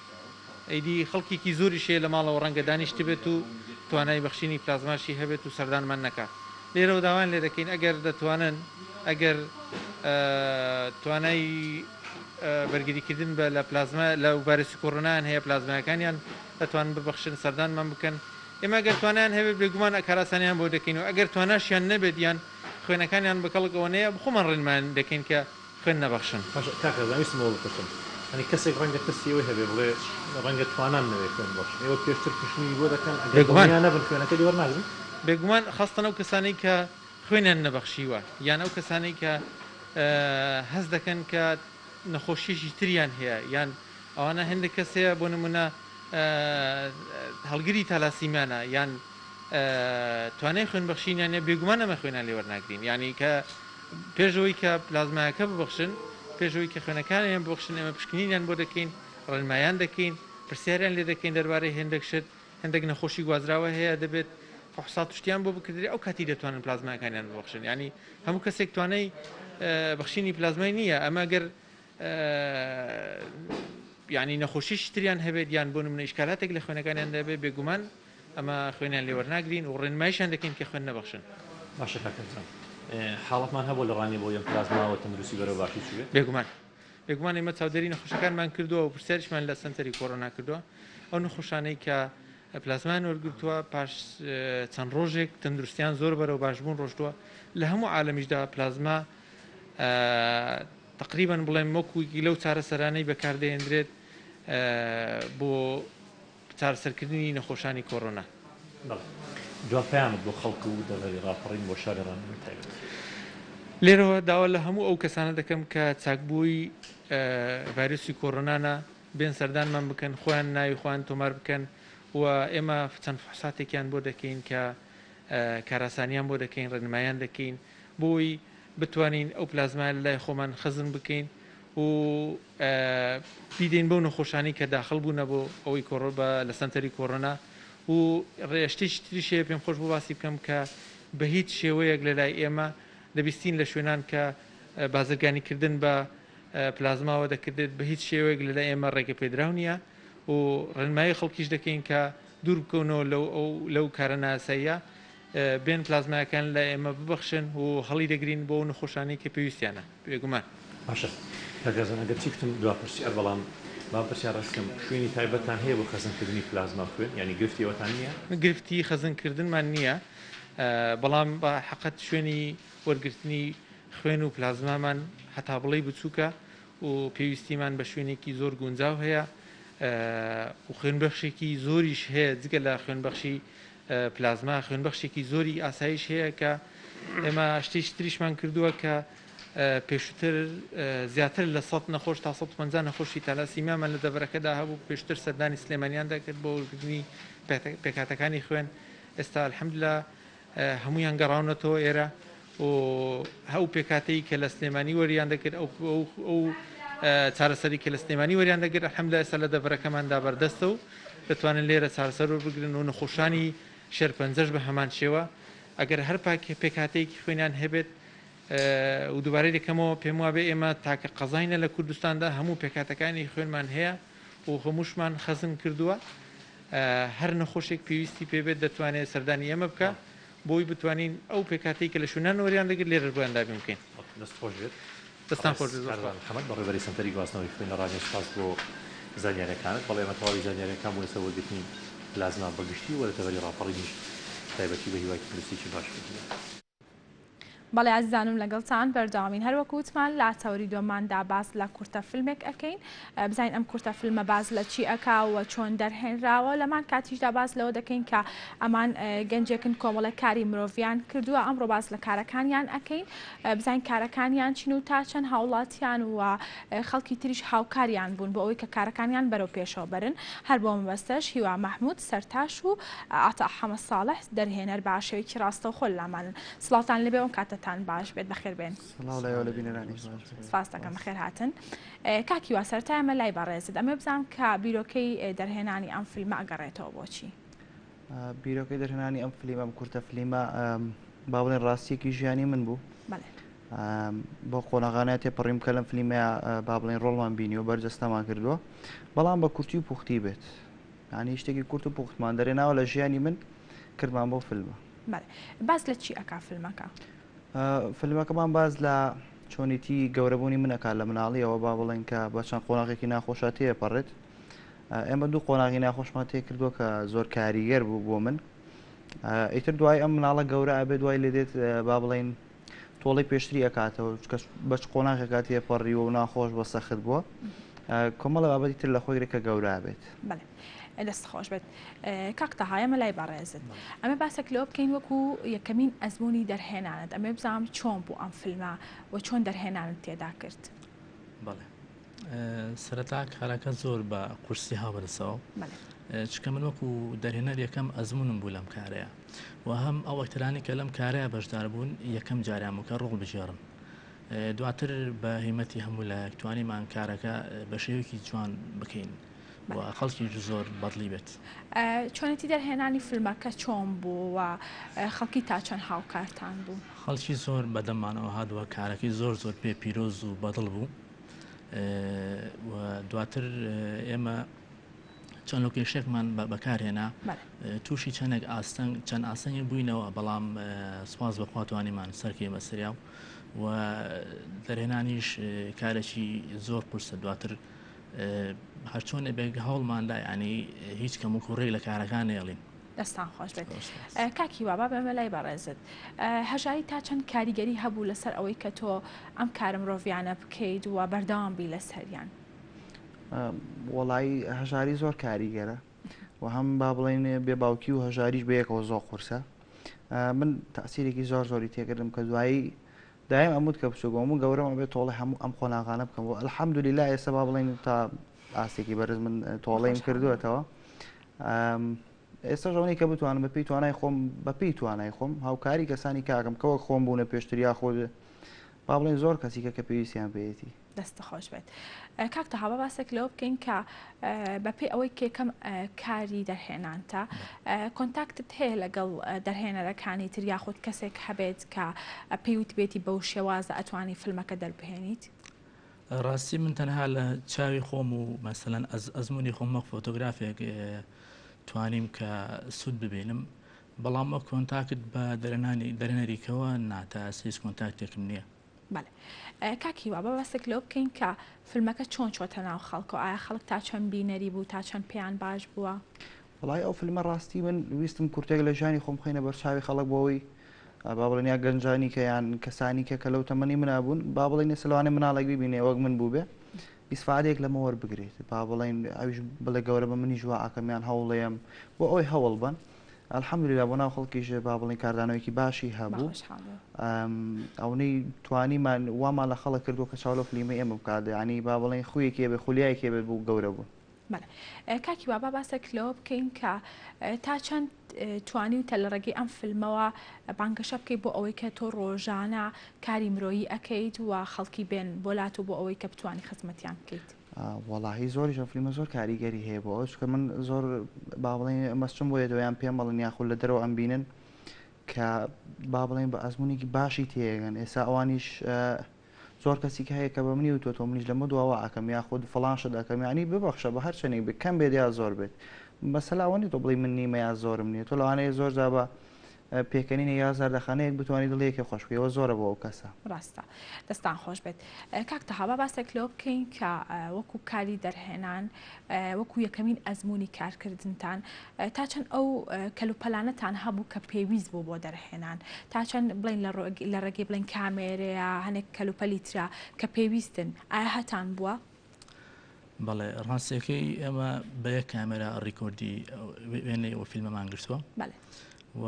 ئیدی خەڵکێکی زۆریش هەیە لە ماڵەوە ڕەنگە دانیشتبێت و توانای بەخشینی پلازماشی هەبێت و سەردانمان نەکا. لێرەوە داوایان لێ دەکەین ئەگەر دەتوانن، ئەگەر توانای بەرگریکردن بە لە پلازما لە ڤایرۆسی کۆرۆنایان هەیە پلازمایەکانیان دەتوانن ببەخشن سەردانمان بکەن. ئێمە ئەگەر توانایان هەبێت بێگومان کارئاسانیان بۆ دەکەین و ئەگەر تواناشیان نەبێت یان خوێنەکانیان بە کەڵک ئەوە نەیە خۆمان ڕێنمایان دەکەین کە خوێن نەبەخشن. باشە کاک ڕێزان ویستم ئەوە بپرسم یانی کەسێک ڕەنگە ترسی ئەوەی هەبێ بڵێ ڕەنگە توانام نەبێ خوێن ببەخشم ئێوە پێشتر پشکنینی بۆ دەکەن ئەگەر بێگومان. دڵنیا نەبن خوێنەکەی لێ وەرناگرن؟ بێگومان خاستەن ئەو کەسانەی کە خوێنیان نەبەخشیوە یان ئەو کەسانەی کە هەست دەکەن کە نەخۆشیەکی تریان هەیە یان ئەوانە هەندێک کەس هەیە بۆ نمونە هەڵگری تالاسیمیانە یان توانای خوێن بەخشینیان نیە بێگومان ئەمە خوێنیان لێ وەرناگرین یانی کە پێش ئەوەی کە پلازمایەکە ببەخشن پێش ئەوەی کە خوێنەکانیان ببەخشن ئێمە پشکنینیان بۆ دەکەین ڕێنمایان دەکەین پرسیاریان لێ دەکەین دەربارەی هێندێک شت هەندێک نەخۆشی گوازراوە هەیە دەبێت فحوسات و شتیان بۆ بکردرێ ئەو کاتی دەتوانن پلازماکانیان ببەخشن یانی هەموو کەسێک توانای بەخشینی پلازمای نییە ئەمە گەر یانی نەخۆشیی تریان هەبێت یان بۆ نمونە ئیشکالاتێک لە خوێنەکانیان دەبێت بێگومان ئەمە خوێنیان لێ وەرناگرین و ڕێنمایشیان دەکەین کە خوێن نەبەخشن. باشە کاک کەرزان حاڵەتمان هەبووە لە ڕانیە بۆ یەم پلازماوە تەندروستی بەرەو باشی چووبێت؟ بێگومان بێگومان ئێمە چاودێری نەخۆشەکانمان کردووە و پرسیاریشمان لە سەنتەری کۆرۆنا کردووە ئەو نەخۆشانەی کە پلازمایان وەرگرتووە پاش چەند ڕۆژێک تەندروستیان زۆر بەرەو باشبوون ڕۆشتووە لە هەموو عالەمیشدا پلازما تەقریبەن بڵێم وەکو یەکێک لەو چارەسەرانەی بەکاردەهێندرێت بۆ چارەسەرکردنی نەخۆشانی کۆرۆنا. بەڵێ. دوا پەیامت بۆ خەڵک و دەڤەری ڕاپەڕین بۆ شاری ڕانیە بە تایبەت؟ لێرەوە داوا لە هەموو ئەو کەسانە دەکەم کە چاکبووی ڤایرۆسی کۆرۆنانە بێن سەردانمان بکەن، خۆیان ناوی خۆیان تۆمار بکەن و ئێمە چەند فحوساتێکیان بۆ دەکەین کە کارئاسانیان بۆ دەکەین، ڕێنماییان دەکەین بۆی بتوانین ئەو پلازمایە لە لای خۆمان خەزن بکەین و بیدەین بەو نەخۆشانەی کە داخڵ بوونە بۆ ئەوەی کۆڕۆ بە لە سەنتەری کۆرۆنا و شتێکی تریش هەیە پێم خۆش بوو باسی بکەم کە بە هیچ شێوەیەک لە لای ئێمە دەبیستین لە شوێنان کە بازرگانی کردن بە پلازماوە دەکردێت بە هیچ شێوەیەک لە لای ئێمە ڕێگە پێدراو نییە و ڕێنمایی خەڵکیش دەکەین کە دوور بکەونەوە لەو ئەو لەو کارە نایاساییە بێن پلازمایەکان لە ئێمە ببەخشن و هەڵی دەگرین بۆ ئەو نەخۆشانەی کە پێویستیانە بێگومان. باشە کاک گەرزان ئەگەر چی کوتم دوا پرسیار بەڵام با پرسیار ڕاست کەم شوێنی تایبەتتان هەیە بۆ خەزن کردنی پلازما و خوێن یانی گرفتی ئەوەتان نییە؟ گرفتی خەزن کردنمان نییە بەڵام بە حەقت شوێنی وەرگرتنی خوێن و پلازمامان هەتا بڵێی بچووکە و پێویستیمان بە شوێنێکی زۆر گونجاو هەیە و خوێنبەخشێکی زۆریش هەیە جگە لە خوێنبەخشی پلازما خوێنبەخشێکی زۆری ئاسایش هەیە کە ئێمە شتێکی تریشمان کردووە کە پێشووتر زیاتر لە 100 نەخۆش تا 150 نەخۆشی تالاسیمیامان لە دەڤەرەکەدا هەبوو پێشتر سەردانی سلێمانیان دەکرد بۆ وەرگرتنی پێکهاتەکانی خوێن ئێستا الحمدلله هەموویان گەڕاونەتەوە ئێرە و ئەو پێکهاتەی کە لە سلێمانی وەریان دەکرد ئەو ئەو چارەسەری کە لە سلێمانی وەریان دەگرت الحمدلله ئێستا لە دەڤەرەکەماندا بەردەستە و دەتوانن لێرە چارەسەر وەربگرن و نەخۆشانی شێرپەنجەش بە هەمان شێوە ئەگەر هەر پێکهاتەیەکی خوێنیان هەبێت و دووبارەی دەکەمەوە پێم وابێ ئێمە تاکە قەزاینە لە کوردستاندا هەموو پێکهاتەکانی خوێنمان هەیە و هەمووشمان خەزن کردووە هەر نەخۆشێک پێویستی پێ بێت دەتوانێت سەردانی ئێمە بکا بۆی بتوانین ئەو پێکهاتەی کە لە شوێنان وەریان دەگرت لێرەش بۆیان دابین بکەین. دەست خۆش بێت. دەستان بەڕێز خۆش بێت زۆر کاروان سوپاس. محەمەد بەڕێوەبەری سەنتەری گواستنەوەی خوێن لە ڕانیە سوپاس بۆ زانیاریەکانت. بەڵێ ئەمە تەواوی زانیاریەکان بوو لەسەر وەرگرتنی پلازما بە گشتی و لە دەڤەری ڕاپەڕینیش تایبەتی بە هیوای تەندروستیەکی باش بۆ هەمووان. بەڵێ ئازیزانم لەگەڵتان بەردەوامین هەر وەکو وتمان لە تەوەری دووەماندا باس لە کورتە فیلمێک ئەکەین بزانین ئەم کورتە فیلمە باس لە چی ئەکا و چۆن دەرهێنراوە لەمان کاتیشدا باس لەوە دەکەین کە ئەمان گەنجێکن کۆمەڵێک کاری مرۆڤیان کردووە ئەمڕۆ باس لە کارەکانیان ئەکەین بزانین کارەکانیان چین و تا چەند هاوڵاتیان و خەڵکی تریش هاوکاریان بوون بۆ ئەوەی کە کارەکانیان بەرەو پێشەوە بەرن هەر بۆ مەبەستەش هیوا مەحمود سەرتاش و عەتا حەمە ساڵح دەرهێنەر بە شێوەیەکی ڕاستەوخۆ لەلامانن سڵاوتان لێبێ ئەم کاتەتان باش بێت بەخێر بێن. سڵاو لە ئێوە لە بینەرانیش باش بێت. سپاس دەکەم بەخێر هاتن. کاک هیوا سەرەتا ئێمە لای بەڕێزت ئەمەوێ بزانم کە بیرۆکەی دەرهێنانی ئەم فیلمە ئەگەڕێتەوە بۆچی؟ بیرۆکەی دەرهێنانی ئەم فلیمە ئەم کورتە فلیمە با بڵێن ڕاستیەکی ژیانی من بوو. بەڵێ. بۆ قۆناغانە تێپەڕیم کە لەم فلیمەیە با بڵێن ڕۆڵمان بینیوە بەرجەستەمان کردووە بەڵام بە کورتی و پوختی بێت یانی شتێکی کورت و پوختمان دەرێناوە لە ژیانی من کردمان بۆ فیلمە. بەڵێ باس لە چی ئەکا فیلمەکە؟ فیلمەکەمان باس لە چۆنیتی گەورەبوونی من ئەکات لە مناڵیەوە با بڵێن کە بە چەند قۆناغێکی ناخۆشا تێپەڕێت ئێمە دوو قۆناغی ناخۆشمان تێکردووە کە زۆر کاریگەر بوو بۆ من ئیتر دوای ئەم مناڵە گەورە ئەبێ دوای لێ دێت با بڵێن تۆڵەی پێشتری ئەکاتەوە چکە بە چ قۆناغێکا تێپەڕیوە و ناخۆش بە سەخت بووە کۆمەڵە بابەتی تر لە خۆی کە گەورە بێت. بەڵێ دەست خۆش بێت کاک تەها ئێمە لای بەڕێزت ئەمە باسێک لەوە بکەین وەکو یەکەمین ئەزمموی دەرهێنانت ئەمێ بزانم چۆن بوو ئەم فیلمە و چۆن دەرهێنانت تێدا کرد. بەڵێ سەرەتا کارەکە زۆر بە قورسی هاوبەرسەوە چکە من وەکو دەرهێنەر یەکەم ئەزمونم بوو لەم کارەیە و هەم ئەو ئەکتەرانی کە لەم کارەیە بەشدار بوون یەکەم جاریان بوو کە ڕۆڵ بگێڕن دواتر بە هیمەتی هەموو لایەک توانیمان کارەکە بە شێوەیەکی جوان بکەین و خەڵکیش زۆر بەدڵی بێت. چۆنێتی دەرهێنانی فیلمەکە چۆن بوو و خەڵکی تا چەند هاوکارتان بوو؟ خەڵکی زۆر بەدەممانەوە هات و کارەکەی زۆر زۆر پێ پیرۆز و بەدڵ بوو و دواتر ئێمە چەند لۆکێشێکمان بەکارهێنا تووشی چەندێک ئاستەنگ چەند ئاستەنگی بووینەوە بەڵام سوپاس بەخوا توانیمان سەرکەی بەسەریا و دەرهێنانیش کارێکی زۆر قورسە دواتر هەرچۆنێ بێ هەوڵمان دا یانی هیچ کەم و کوڕێک لە کارەکان نێڵین. دەستان خۆش بێت کاک هیوا با بێمە لای بەڕێزت هەژاری تا چەند کاریگەری هەبوو لەسەر ئەوەی کە تۆ ئەم کارە مرۆڤیانە بکەیت و بەردەوام بی لەسەریان؟ وەڵایی هەژاری زۆر کاریگەرە و هەم با بڵێن بێ باوکی و هەژاریش بەیەکەوە زۆر قورسە من تاسیرێکی زۆر زۆری تێکردم کە دوایی دایم ئەموت کە بچوک بووم و گەورەم ئەبێ تۆڵەی هەموو ئەم قۆناغانە بکەم و الحمدللە ئێستا با بڵێین تا ئاستێکی بەرز من تۆڵەیم کردووەتەوە ئێستاش ئەوەی کە بتوانم بەپێی توانای خۆم بەپێی توانای خۆم هاوکاری کەسانی کاکەم کە وەک خۆم بوونە پێشتر یاخود با بڵێن زۆر کەسی کە کە پێویستیان پێیەتی. دەستت خۆش بێت کاک تەها با باسێک لەوە بکەین کە بەپێی ئەوەی کە یەکەم کاری دەرهێنانتە کۆنتاکتت هەیە لەگەڵ دەرهێنەرەکانی تر یاخود کەسێک هەبێت کە پێی وتبێتی بەو شێوازە ئەتوانی فیلمەکە دەربهێنیت؟ ڕاستی من تەنها لە چاوی خۆم و مەسەلەن ئەزمموی خۆم وەک فۆتۆگرافێک توانیم کە سوود ببینم بەڵام وەک کۆنتاکت بە دەرهێنانی دەرهێنەریکەوە نا تا ئێستا هیچ کۆنتاکتێکم نییە. بەڵێ کاک هیوا با باسێک لەوە بکەین کە فیلمەکە چۆن چۆتە ناو خەڵکەوە ئایا خەڵک تا چەند بینەری بوو تا چەند پێیان باش بووە؟ وەڵای ئەو فیلمە ڕاستی من ویستم کورتێک لە ژیانی خۆم بخەینە بەرچاوی خەڵک بۆ ئەوەی با بڵێن یا گەنجانی کە یان کەسانی کە کە لەو تەمەنی منا بوون با بڵێن ئێستا لەوانەیە مناڵێک بیبینێ وەک من بووبێ ئیسفادەیەک لەمە وەربگرێت با بڵێن ئەویش بڵێ گەورە بە منیش وا ئەکەم یان هەوڵێم بۆ ئەوەی هەوڵ بەن الحمدللە بۆ ناو خەڵکیش با بڵێین کاردانەوەیەکی باشی هەبوو ئەونەی توانیمان وامان لە خەڵک کردووە کە چاو لەو فلیمەی ئێمە بکات یعنی با بڵێین خویەکی هەبێ خولیایەکی هەبێت بۆ گەورە بوون. بەڵێ کاک هیوا با باسێک لەوە بکەین کە تا چەند توانیوتە لە ڕێگەی ئەم فیلمەوە بانگەشە بکەیت بۆ ئەوەی کە تۆ ڕۆژانە کاری مرۆیی ئەکەیت و خەڵکی بێن بۆ لات و بۆ ئەوەی کە بتوانی خزمەتیان بکەیت؟ وەڵاهی زۆریش ئەم فلیمە زۆر کاریگەری هەیە بۆ ئەوە چونکە من زۆر با بڵێین مەسچم بۆ یەتەوە یان پێم بڵێن یاخود لە دەرەوە ئەمبینن کە با بڵێین بە ئەزمونێکی باشی تێگەن ئێستا ئەوانیش زۆر کەسی کە هەیە کە بە منی وتووە تۆ منیش لەمە دواوە ئەکەم یاخود فڵان شت ئەکەم یعنی ببەخشە بە هەر چەندێک بێت کەم بێت یا زۆر بێت مەسەلە ئەوە نیە تۆ بڵێی من نیمە یا زۆرم نییە تۆ لەوانەیە زۆر جا بە. پێکەنینێک یا زەردەخەنەیەک بتوانی دڵی یەکێ خۆش بکەی ئەوە زۆرە بۆ ئەو کەسە. ڕاستە دەستان خۆش بێت. کاک تەها با باسێک لەوە بکەین کە وەکو کاری دەرهێنان وەکو یەکەمین ئەزموونی کارکردنتان تا چەند ئەو کەلوپەلانەتان هەبوو کە پێویست بوو بۆ دەرهێنان تا چەند بڵین لە ڕێگەی بڵین کامێرەیە هەنێک کەلوپەلی ترا کە پێویستن ئایا هەتان بووە؟ بەڵێ ڕاستەکەی ئێمە بە یەک کامێرا ڕیکۆردی وێنەی ئەو فیلمەمان گرتووە و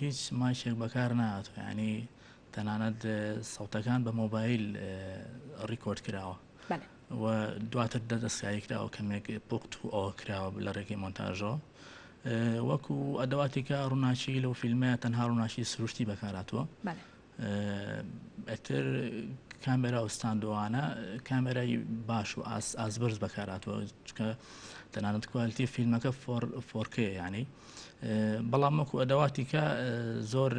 هیچ مایکێک بەکار نهاتوە ینی تەنانەت سەوتەکان بە مۆبایل ڕیکۆرد کراوە و دواتر دەستکاری کراوە کەمێک پوخت و ئەوە کراوە لە ڕێگەی مۆنتاژەوە وەکو ئەدەواتێکە ڕووناکی لەو فیلمە تەنها ڕووناکی سروشتی بەکاراتوە ئەتر کامێرا و ستاندوانە کامێرای باش و ئازبەرز بەکاراتوە چکە تەنانەت کوالتی فیلمەکە 4K ینی بەڵام وەکو ئەدەواتی کە زۆر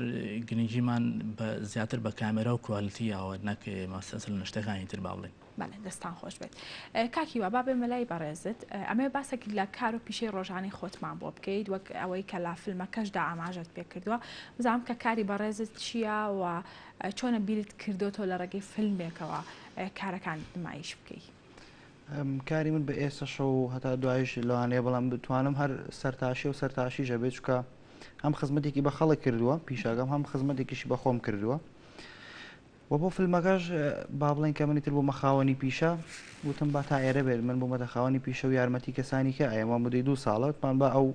گرنگیمان بە زیاتر بە کامێرا و کوالتی یاوە نەک مەسەسل شتەکانی تر با بڵێین. بەڵێ دەستان خۆش بێت کاک هیوا با بێمە لای بەڕێزت ئەمەوێ باسێک لە کار و پیشەی ڕۆژانەی خۆتمان بۆ بکەیت وەک ئەوەی کە لە فیلمەکەشدا ئاماژەت پێ کردووە بزانم کە کاری بەڕێزت چییە و چۆنە بیرت کردۆتەوە لە ڕێگەی فیلمێکەوە کارەکان نمایش بکەی؟ کاری من بە ئێستەشەوە و هەتا دوایش لەوانەیە بەڵام بتوانم هەر سەرتاشی و سەرتاشیش هەبێت چونکە هەم خزمەتێکی بە خەڵک کردووە پیشەکەم هەم خزمەتێکیشی بە خۆم کردووە و بۆ فیلمەکەش با بڵێن کە منی تر بوومە خاوەنی پیشە وتم با تا ئێرە بێت من بوومەتە خاوەنی پیشە و یارمەتی کەسانی کە ئەیەم مدەی دوو ساڵە وتمان با ئەو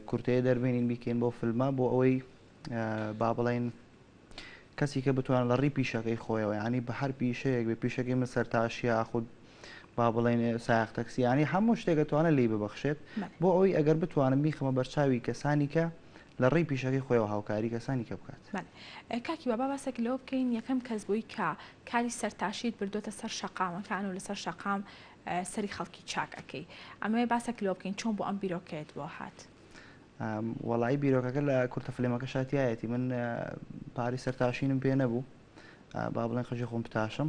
کورتەیە دەربێنین بیکەین بۆ فیلمە بۆ ئەوەی با بڵێن کەسی کە بتوانێت لە ڕی پیشەکەی خۆیەوە یانی بە هەر پیشەیەک بێ پیشەکەی من سەرتاشیە یاخود با بڵێن سایەق تەکسی یانی هەموو شتێک ئەتوانێت لێی ببەخشێت بۆ ئەوەی ئەگەر بتوانم بیخەمە بەرچاوی کەسانی کە لە ڕێی پیشەکەی خۆیەوە هاوکاری کەسانی کە بکات. بەڵێ کاک هیوا با باسێک لەوە بکەین یەکەم کەس بووی کە کاری سەرتاشیت بردۆتە سەر شەقامەکان و لەسەر شەقام سەری خەڵکی چاک ئەکەی ئەمەوێ باسێک لەوە بکەین چۆن بۆ ئەم بیرۆکەیەت بۆ هات؟ وەڵایی بیرۆکەکە لە کورتە فلێمەکەشا تیایەتی من پارەی سەرتاشینم پێ نەبوو با بڵێن قژی خۆم بتاشم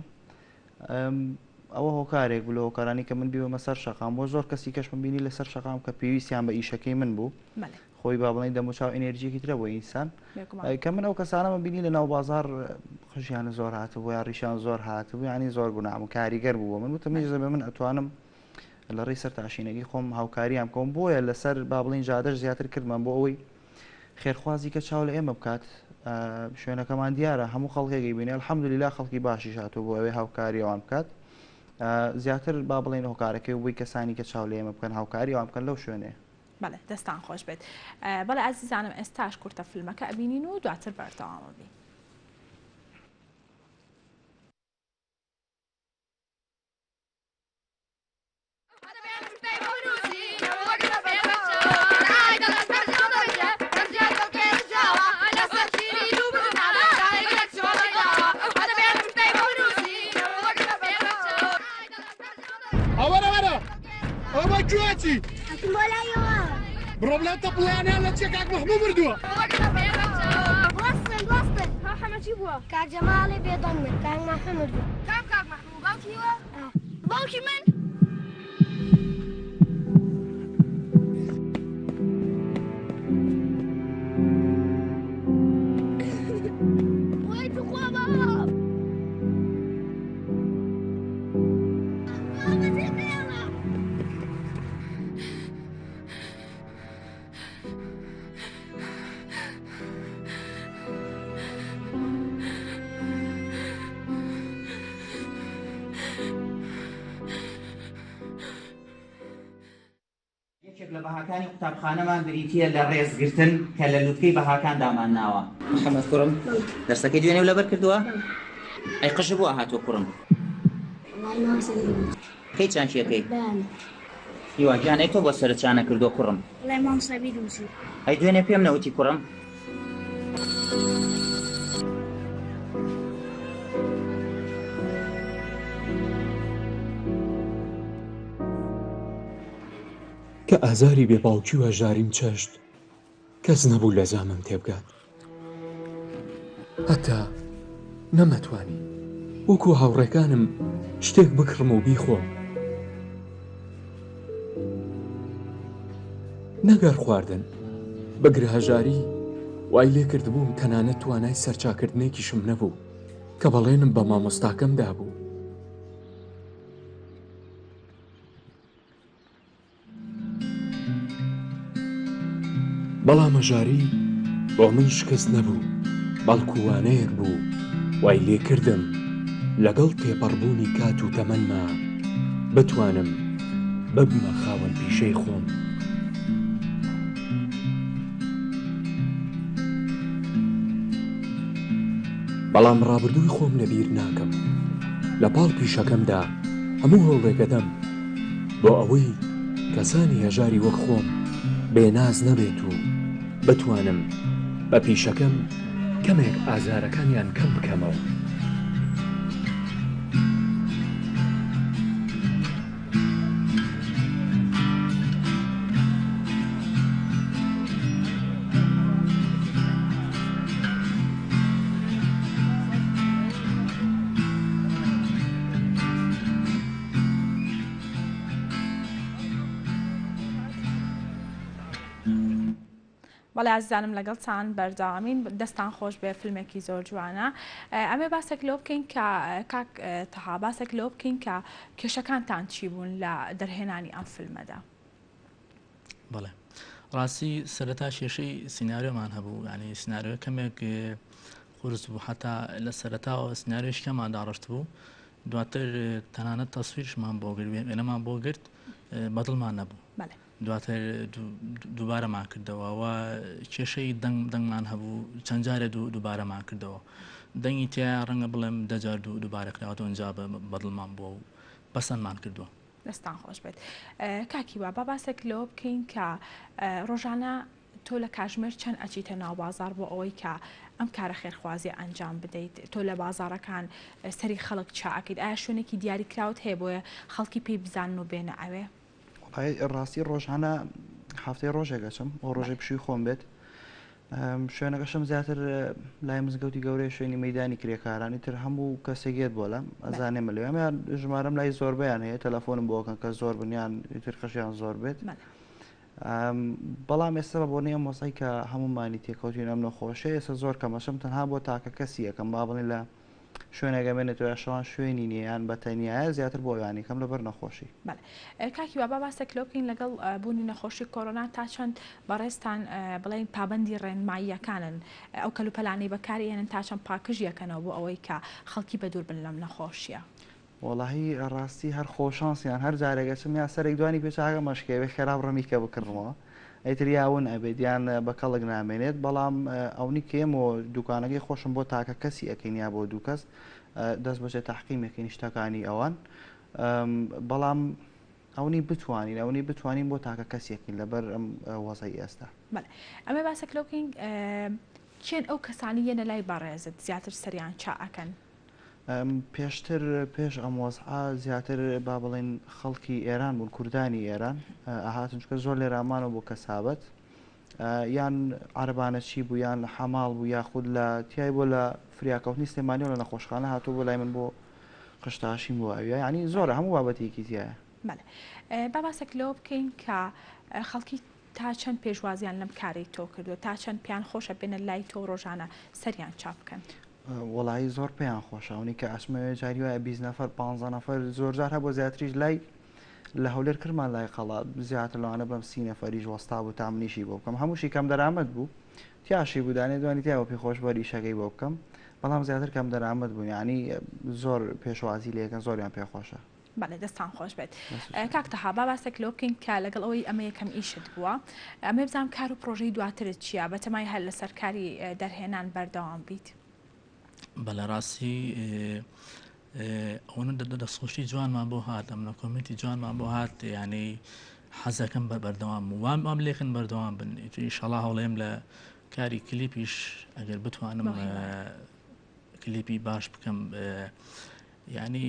ئەوە هۆکارێک بوو لە هۆکارانی کە من بیبەمە سەر شەقام بۆ زۆر کەسی کەشم بینی لەسەر شەقام کە پێویستیان بە ئیشەکەی من بوو خۆی با بڵێن دەموچاو ئەنێرجیەکی ترە بۆ ئینسان کە من ئەو کەسانەمە بینی لە ناو بازار قژیان زۆر هاتبوو یا ڕیشان زۆر هاتبوو ینی زۆر گونام و کاریگەر بوو من وتم من ئەتوانم لە ڕێی سەرتاشینەکەی خۆم هاوکاریان بکەم بۆیە لەسەر با بڵین جادەش زیاتر کردمان بۆ ئەوەی خێرخوازی کە چاو لە ئێمە بکات شوێنەکەمان دیارە هەموو خەڵکێکی بینێ الحەمدللە خەڵکی باشیش هاتوو بۆ ئەوێ هاوکاری ئەوان بکات زیاتر با بڵێن هۆکارەکەی بووی کەسانی کە چاو لە ئێمە بکەن هاوکاری ئەوان بکەن لەو شوێنەیە. بەڵێ دەستان خۆش بێت. بەڵێ ئازیزانم ئێستاش کورتە فیلمەکە ئەبینین و دواتر بەردەوام ئەبین. بڕۆ بڵێ تەپڵیانیان لە چیە کاک مەحموو بردووە. وەستن وەستن ها حەمە چی بووە؟ کاک جەماڵێ بێدەنگ بن کاک مەحموو مردووە. کام کاک مەحموو؟ باوکی وە؟ باوکی من؟ وای توخوا بابا بابا جێمێڵە. یەکێک لە بەهاکانی قوتابخانەمان بریتییە لە ڕێزگرتن کە لە لوتکەی بەهاکان دامانناوە. محەمەد کوڕم دەرسەکەی دوێنێو لەبەر کردووە؟ ئەی قژت بۆ هاتووە کوڕم؟ کەی چاکیەکەی؟ هیوا گیان ئەی تۆ بۆ سەرت چانە کردووە کوڕم؟ وەڵای مامۆستا بیرم چوو. ئەی دوێنێ پێم نەوتی کوڕم؟ کە ئازاری بێ باوکی و هەژاریم چەشت کەس نەبوو لە زامم تێبگات. هەتا نەمەتوانی وەکو هاوڕێکانم شتێک بکڕم و بیخۆم. نەگەر خواردن، بگرە هەژاری. وای لێ کردبووم تەنانەت توانای سەرچاکردنێکیشم نەبوو کە بەڵێنم بە مامۆستاکەم دابوو. بەڵام هەژاری بۆ من شکست نەبوو، بەڵکو وانەیەک بوو وای لێکردم لەگەڵ تێپەڕبوونی کات و تەمەنما بتوانم ببمە خاوەن پیشەی خۆم. بەڵام ڕابردووی خۆم لەبیر ناکەم، لە پاڵ پیشەکەمدا هەموو هەوڵێک ئەدەم بۆ ئەوەی کەسانی هەژاری وەک خۆم بێ ناز نەبێت و بتوانم بە پیشەکەم کەمێک ئازارەکانیان کەم بکەمەوە. بەڵێ ئازیزانم لەگەڵتان بەردەوامین دەستان خۆش بێ فیلمێکی زۆر جوانە ئەمێ باسێک لەوە بکەین کە کاک تەها باسێک لەوە بکەین کە کێشەکانتان چی بوون لە دەرهێنانی ئەم فیلمەدا بەڵێ ڕاستی سەرەتا کێشەی سیناریۆمان هەبوو ینی سیناریۆ کەمێک قورس بوو حتا لە سەرەتاوە سیناریۆش کەمان داڕشت بوو دواتر تەنانەت تەسویرشمان بۆ گرت وێنەمان بۆ گرت بەدڵمان نەبوو دواتر دووبارەمان کردەوە و کێشەی دەنگ دەنگمان هەبوو چەند جارێ دووبارەمان کردەوە دەنگی تیا ڕەنگە بڵێم دەجار دووبارە کراوەتەوە ئینجا بەدڵمان بووە و پەسەندمان کردووە. دەستان خۆش بێت کاک هیوا با باسێک لەوە بکەین کە ڕۆژانە تۆ لە کاژمێر چەند ئەچیتە ناو بازاڕ بۆ ئەوەی کە ئەم کارە خێرخوازیە ئەنجام بدەیت تۆ لە بازاڕەکان سەری خەڵک چا ئەکەیت ئایا شوێنێکی دیاری کراوت هەیە بۆیە خەڵکی پێی بزانن و بێنە ئەوێ؟ وەڵای ڕاستی ڕۆژانە هەفتەی ڕۆژێک ئەچم ئەو ڕۆژەی پشووی خۆم بێت شوێنەکەشم زیاتر لای مزگەوتی گەورەی شوێنی مەدانی کرێکارانی تر هەموو کەسێک یەت بۆ لام ئەزانێ مە لەوێ ژمارەم لای زۆربیان هەیە تەلەفۆنم بۆکەن کە زۆر بنیان تر قەشیان زۆر بێت بەڵام ئێستا بە بۆنەی ئەم وەزعەی کە هەموومانی تێکەوتین ئەم نەخۆشیە ئێستا زۆر کەمەشم تەنها بۆ تاکە کەسی یەکەم با بڵێن لە شوێنێک ئەمێنێتەوە یا شەوان شوێنی نییە یان بە تەنیایە زیاتر بۆ ئەوانی کەم لەبەر نەخۆشی. بەڵێ کاک هیوا با باسێک لەوە بکەین لەگەڵ بوونی نەخۆشی کۆرۆنا تا چەند بەڕێزتان بڵێین پابەندی ڕێنماییەکانن ئەو کەلوپەلانەی بەکاری ئێنن تا چەند پاکژ یەکەنەوە بۆ ئەوەی کە خەڵکی بەدوور بن لەم نەخۆشیە؟ وەڵاهی ڕاستی هەر خۆ شانسیان هەر جارێک ئەچم یا سەرێک دوانی پێ چاکەم ئەشکێ ئەبێ خێرا بڕۆم یکە بکڕمەوە ئیتر یا ون ئەبێت یان بە کەڵک نامێنێت بەڵام ئەونی کە ئێمە دوکانەکەی خۆشم بۆ تاکە کەسی ئەکەین یا بۆ دوو کەس دەست بەجێ تەحقیمەکەین شتەکانی ئەوان بەڵام ئەونی بتوانین ئەونی بتوانین بۆ تاکە کەسێکین لەبەر ئەم وەزعی ئێستا. بەڵێ ئەمێ باسێک لەوە بکەین کێن ئەو کەسانی یەنە لای بەڕێزت زیاتر سەریان چا ئەکەن؟ پێشتر پێش ئەم وەزعە زیاتر با بڵێین خەڵکی ئێران بوون کوردانی ئێران ئەهاتن چونکە زۆر لێرامانەوە بۆ کەسابەت یان عەربانەچی بوو یان لە حەماڵ بوو یاخود لە تای بۆ لە فریاکەوتنی سلێمانی و لە نەخۆشخانە هاتوو بۆ لای من بۆ قشتاشین بۆ ئەویا یعنی زۆرە هەموو بابەتێکی تایە. بەڵێ با باسێک لەوە بکەین کە خەڵکی تا چەند پێشوازیان لەم کارەی تۆ کردووە تا چەند پێیان خۆشە بێنە لای تۆ ڕۆژانە سەریان چاپ بکەن؟ وەڵایی زۆر پێیان خۆشە ئەونی کە ئەچمەوێ جاری وایە 20 نەفەر 15 نەفەر زۆر جار هەبوو زیاتریش لای لە هەولێر کرمان لای قەڵا زیاتر لەوانە بڵێم سی نەفەریش وەستا بوو تا منیشی بۆ بکەم هەمووشی کەم دەرامەت بوو تیاشی بوو دانێ دوانی تیا پێ خۆش بەر ئیشەکەی بۆ بکەم بەڵام زیاتر کەم دەرامەت بوون یعنی زۆر پێشوازی لێکەن زۆریان پێخۆشە. بەڵێ دەستان خۆش بێت کاک تەها با باسێک لەوە بکەین کە لەگەڵ ئەوەی ئەمە یەکەم ئیشت بووە ئەمێ بزانم کار و پرۆژەی دواترت چییە بەتەمای هەر لەسەر کاری دەرهێنان بەردەوام بیت؟ بەڵێ ڕاستی ئەوەنە دەستخۆشی جوانمان بۆ هات ئەمنە کۆمنتی جوانمان بۆ هات یعنی حەزەکەم بە بەردەوام وام وام لێکن بەردەوام بن ئیشەڵا هەوڵێم لە کاری کلیپیش ئەگەر بتوانم کلیپی باش بکەم یعنی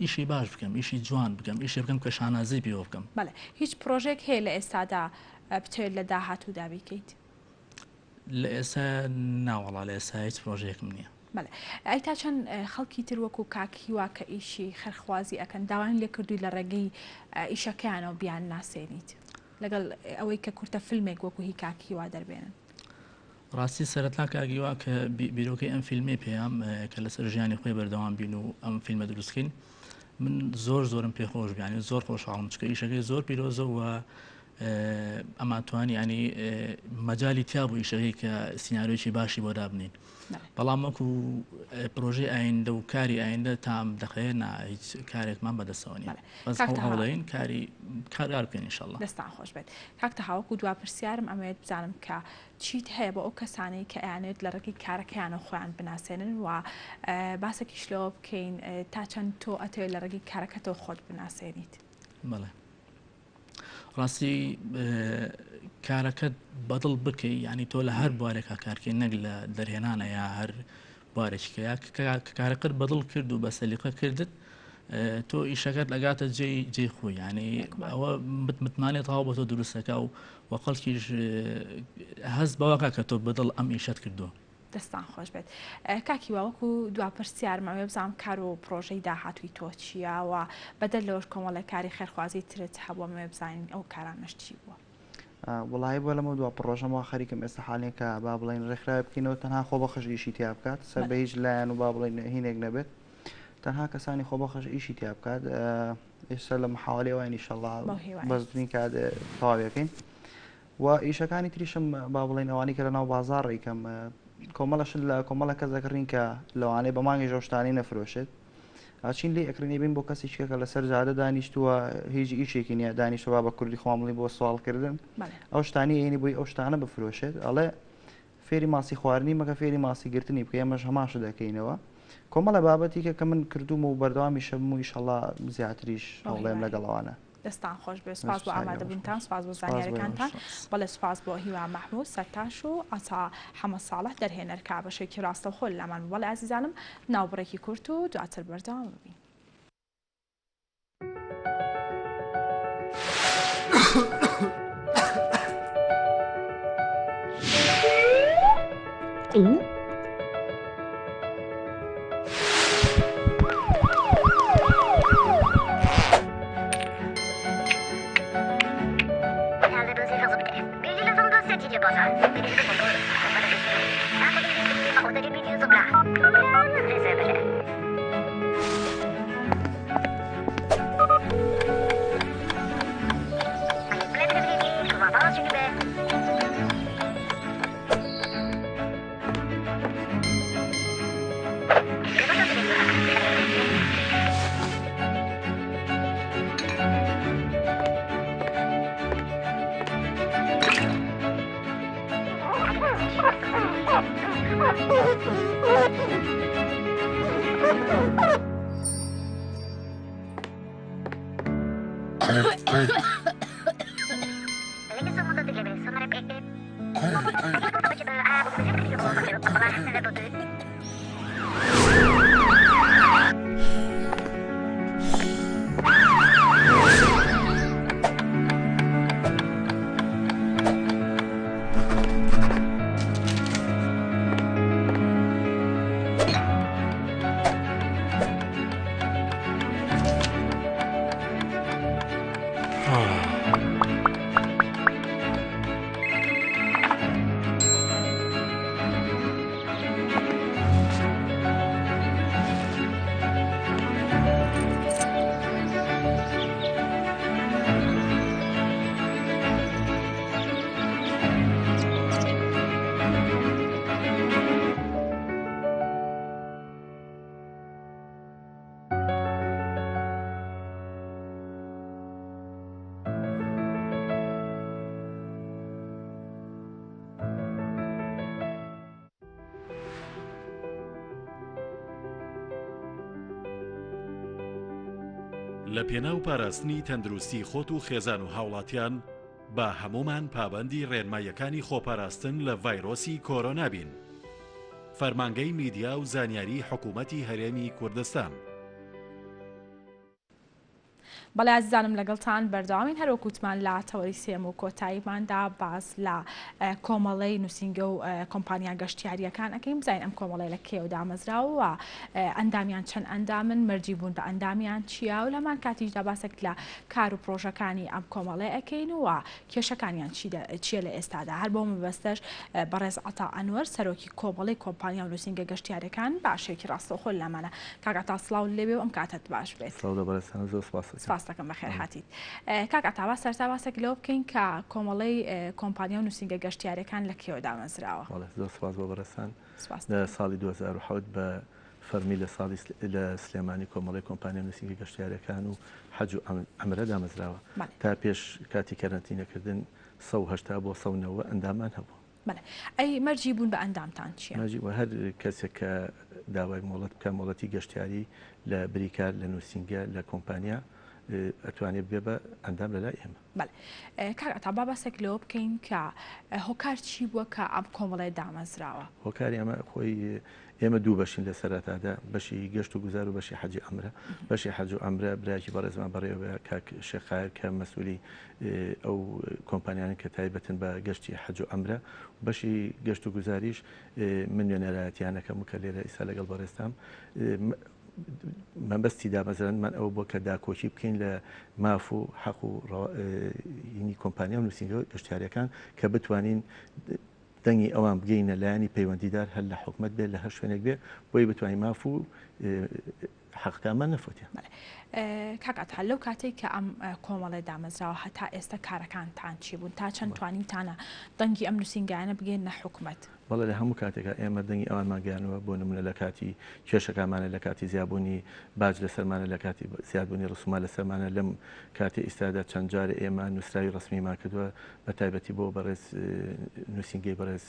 ئیشی باش بکەم ئیشی جوان بکەم ئیشێ بکەم کە شانازی پێوە بکەم. بەڵێ هیچ پرۆژەیەک هەیە لە ئێستادا بتەوێت لە داهاتوودا بیکەیت؟ لە ئێستا ناوەڵا لە ئێستا هیچ پرۆژەیەکم نییە. بەڵێ ئەی تا چەند خەڵکی تر وەکو کاک هیوا کە ئیشی خێرخوازی ئەکەن داوایان لێ کردووی لە ڕێگەی ئیشەکەیانەوە بیان ناسێنیت لەگەڵ ئەوەی کە کورتە فیلمێک وەکو هی کاک هیوا دەربێنن؟ ڕاستی سەرەتا کاک هیوا کە بیرۆکەی ئەم فیلمەی پێیام کە لەسەر ژیانی خۆی بەردەوام بین و ئەم فیلمە دروستکەین من زۆر زۆرم پێخۆش بیانی زۆر خۆشحاڵم چکە ئیشەکەی زۆر پیرۆزە و ئەمانتوانی ینی مەجای تیا بوو ئیشەکەی کە سیناریۆکی باشی بۆ دابنین بەڵام وەکو پرۆژەی ئایندە و کاری ئایندە تام دەخەیە نا هیچ کارێکمان بەدەستەوە نیە بەس هەوڵین کاری کارگار بکەین ئینشەڵڵا. دەستان خۆش بێت کاک تەها وەکو دوا پرسیارم ئەمەوێت بزانم کە چیت هەیە بۆ ئەو کەسانەی کە ئەیانەوێت لە ڕێگەی کارەکەیانەوە خۆیان بناسێنن و باسێکیش لەوە بکەین تا چەند تۆ ئەتەوێت لە ڕێگەی کارەکەتەوە خۆت بناسێنیت؟ بەڵێ ڕاستی کارەکەت بەدڵ بکەی ینی تۆ لە هەر بوارێکا کارکەی نەک لە دەرهێنانە یا هەر بوارێکیکە یا کە کارەکەت بەدڵ کرد و بە سەلیقە کردت تۆ ئیشەکەت لەگاتە جێی جێی خۆی ینی ئەوە متمانێت تەواو بۆ تۆ دروستەکە و وە خەڵکیش هەست بەوەکە کە تۆ بەدڵ ئەم ئیشەت کردووە. دەستان خۆش بێت کاک هیوا وەکو دوا پرسیارم ئەوێ بزانم کار و پڕۆژەی داهاتووی تۆ چییە و بەدەر لەوەش کۆمەڵێک کاری خێرخوازی ترت هەبووە ئەمەوێ بزانین ئەو کارانەش چی بووە؟ وەڵایی بۆ لەمە دوا پڕۆژەم وا خەریکم ئێستا حالێن کە با بڵێین ڕێکخراوێ بکەینەوە تەنها خۆبەخش ئیشی تیا بکات سەر بە هیچ لایەن و با بڵێین هینێک نەبێت تەنها کەسانی خۆبەخش ئیشی تیا بکات ئێستا لە محاوەلەی ئەوین ئیشەڵا بەزووترین کات تەواویەکەین و ئیشەکانی تریشم با بڵێین ئەوانەی کە لەناو بازاڕ ئەیکەم کۆمەڵە شت لە کۆمەڵە کەس دەکڕین کە لەوانەیە بە مانگیش ئەو شتانەی نەفرۆشێت ئەچین لێی ئەکڕین ئەیبەین بۆ کەسێکی کە لەسەر جادە دانیشتووە هیچ ئیشێکی نییە دانیشتووە با بە کوردی خۆمان بڵێین بۆ سواڵکردن ئەو شتانەی ئەیەنی بۆی ئەو شتانە بفرۆشێت ئەڵێ فێری ماسی خواردنی مەکە فێری ماسی گرتنی بکە ئێمەش هەمان شت دەکەینەوە کۆمەڵە بابەتی کە کە من کردوومە و بەردەوامیشە بم و ئیشەڵا زیاتریش هەوڵێم لەگەڵ ئەوانە. دەستان خۆش بێت سوپاس بۆ ئامادەبوونتان سوپاس بۆ زانیاریەکانتان بەڵێ سوپاس بۆ هیوا مەحمود سەرتاش و عەتا حەمە ساڵح دەرهێنەر کە بەشێکی ڕاستەوخۆ لەلامان بوو بەڵێ ئازیزانم ناوبڕێکی کورت و دواتر بەردەوام ببین. لە پێناو پاراستنی تەندروستی خۆت و خێزان و هاوڵاتیان با هەموومان پابەندی ڕێنماییەکانی خۆپاراستن لە ڤایرۆسی کۆرۆنا بین. فەرمانگەی میدیا و زانیاری حکومەتی هەرێمی کوردستان. بەڵێ ئازیزانم لەگەڵتان بەردەوامین هەر وەک وتمان لە تەوەری سێم و کۆتاییماندا باس لە کۆمەڵەی نووسینگە و کۆمپانیا گەشتیارییەکان ئەکەین بزانین ئەم کۆمەڵەیە لە کێوە دامەزراوە و ئەندامیان چەند ئەندامن مەرجی بوون بە ئەندامیان چییە و لەمان کاتیشدا باسێک لە کار و پرۆژەکانی ئەم کۆمەڵەیە ئەکەین و کێشەکانیان چییە لە ئێستادا؟ هەر بەو مەبەستەش بەڕێز عەتا ئەنوەر سەرۆکی کۆمەڵەی کۆمپانیا و نووسینگە گەشتیاریەکان باشێکی ڕاستەوخۆ لامانە. کاک عەتا سڵاو لێبێ و ئەم کاتەت باش بێت. سڵاو لە بەڕێزتان و زۆر سپاست دەکەم. سپاست دەکەم بەخێر هاتیت. کاک عەتا با سەرەتا باسێک لەوە بکەین کە کۆمەڵەی کۆمپانیا و نووسینگە گەشتیاریەکان لە کەیەوە دامەزراوە؟ بەڵێ زۆر سپاس بۆ بەڕێزتان. سپاست لە دەکەم. ساڵی 2007 بە فەرمی لە ساڵی لە سلێمانی کۆمەڵەی کۆمپانیا نووسینگە گەشتیاریەکان و حەج و عەمرە دامەزراوە. تا پێش کاتی کەرەنتینەکردن 180 بۆ 190 ئەندامان هەبوو. بەڵێ. ئەی مەرجی بوون بە ئەندامتان چییە؟ مەرجی بوون هەر کەسێک کە داوای مۆڵەت بکا، مۆڵەتی گەشتیاری لە بریکار، لە نووسینگە، لە کۆمپانیا ئەتوانێ ببێ بە ئەندام لە لای ئێمە. بەڵێ. کاک عەتا با باسێک لەوە بکەین کە هۆکار چی بووە کە ئەم کۆمەڵەیە دامەزراوە؟ هۆکاری ئەمە خۆی ئێمە دوو بەشین لە سەرەتادا، بەشی گەشت و گوزار و بەشی حەجی عەمرە. بەشی حەج و عەمرە برایەکی بەڕێزمان بەڕێوەبەرە کاک شێخ قاهر کە مەسئولی ئەو کۆمپانیانەن کە تایبەتن بە گەشتی حەج و عەمرە. بەشی گەشت و گوزاریش من نوێنەرایەتیانەکەم و کە لێرە ئیستا لەگەڵ بەڕێزتام. مەبەستی دامەزراندمان ئەوە بووە کە داکۆکی بکەین لە ماف و حەق و ڕەوایی کۆمپانیا و نووسینگە گەشتیاریەکان کە بتوانین دەنگی ئەوان بگەینە لایەنی پەیوەندیدار هەر لە حکومەت بێت لە هەر شوێنێک بێ بۆی بتوانین ماف و حەقەکانمان نەفەوتێن. بەڵێ کاک عەتا لەو کاتەی کە ئەم کۆمەڵەیە دامەزراوە هەتا ئێستا کارەکانتان چی بوون؟ تا چەند توانیوتانە دەنگی ئەم نووسینگایانە بگەیەننە حکومەت؟ بەڵێ لە هەموو کاتێکا ئێمە دەنگی ئەوانمان گەیانووە، بۆ نموونە لە کاتی کێشەکانمانە، لە کاتی زیابوونی باج لەسەرمانە، لە کاتی زیادبوونی ڕسومات لەسەرمانە، لەم کاتی ئیستادا چەند جارێ ئێمە نووسراوی ڕەسمیمان کردووە بە تایبەتی بۆ بەڕێز نووسینگەی بەڕێز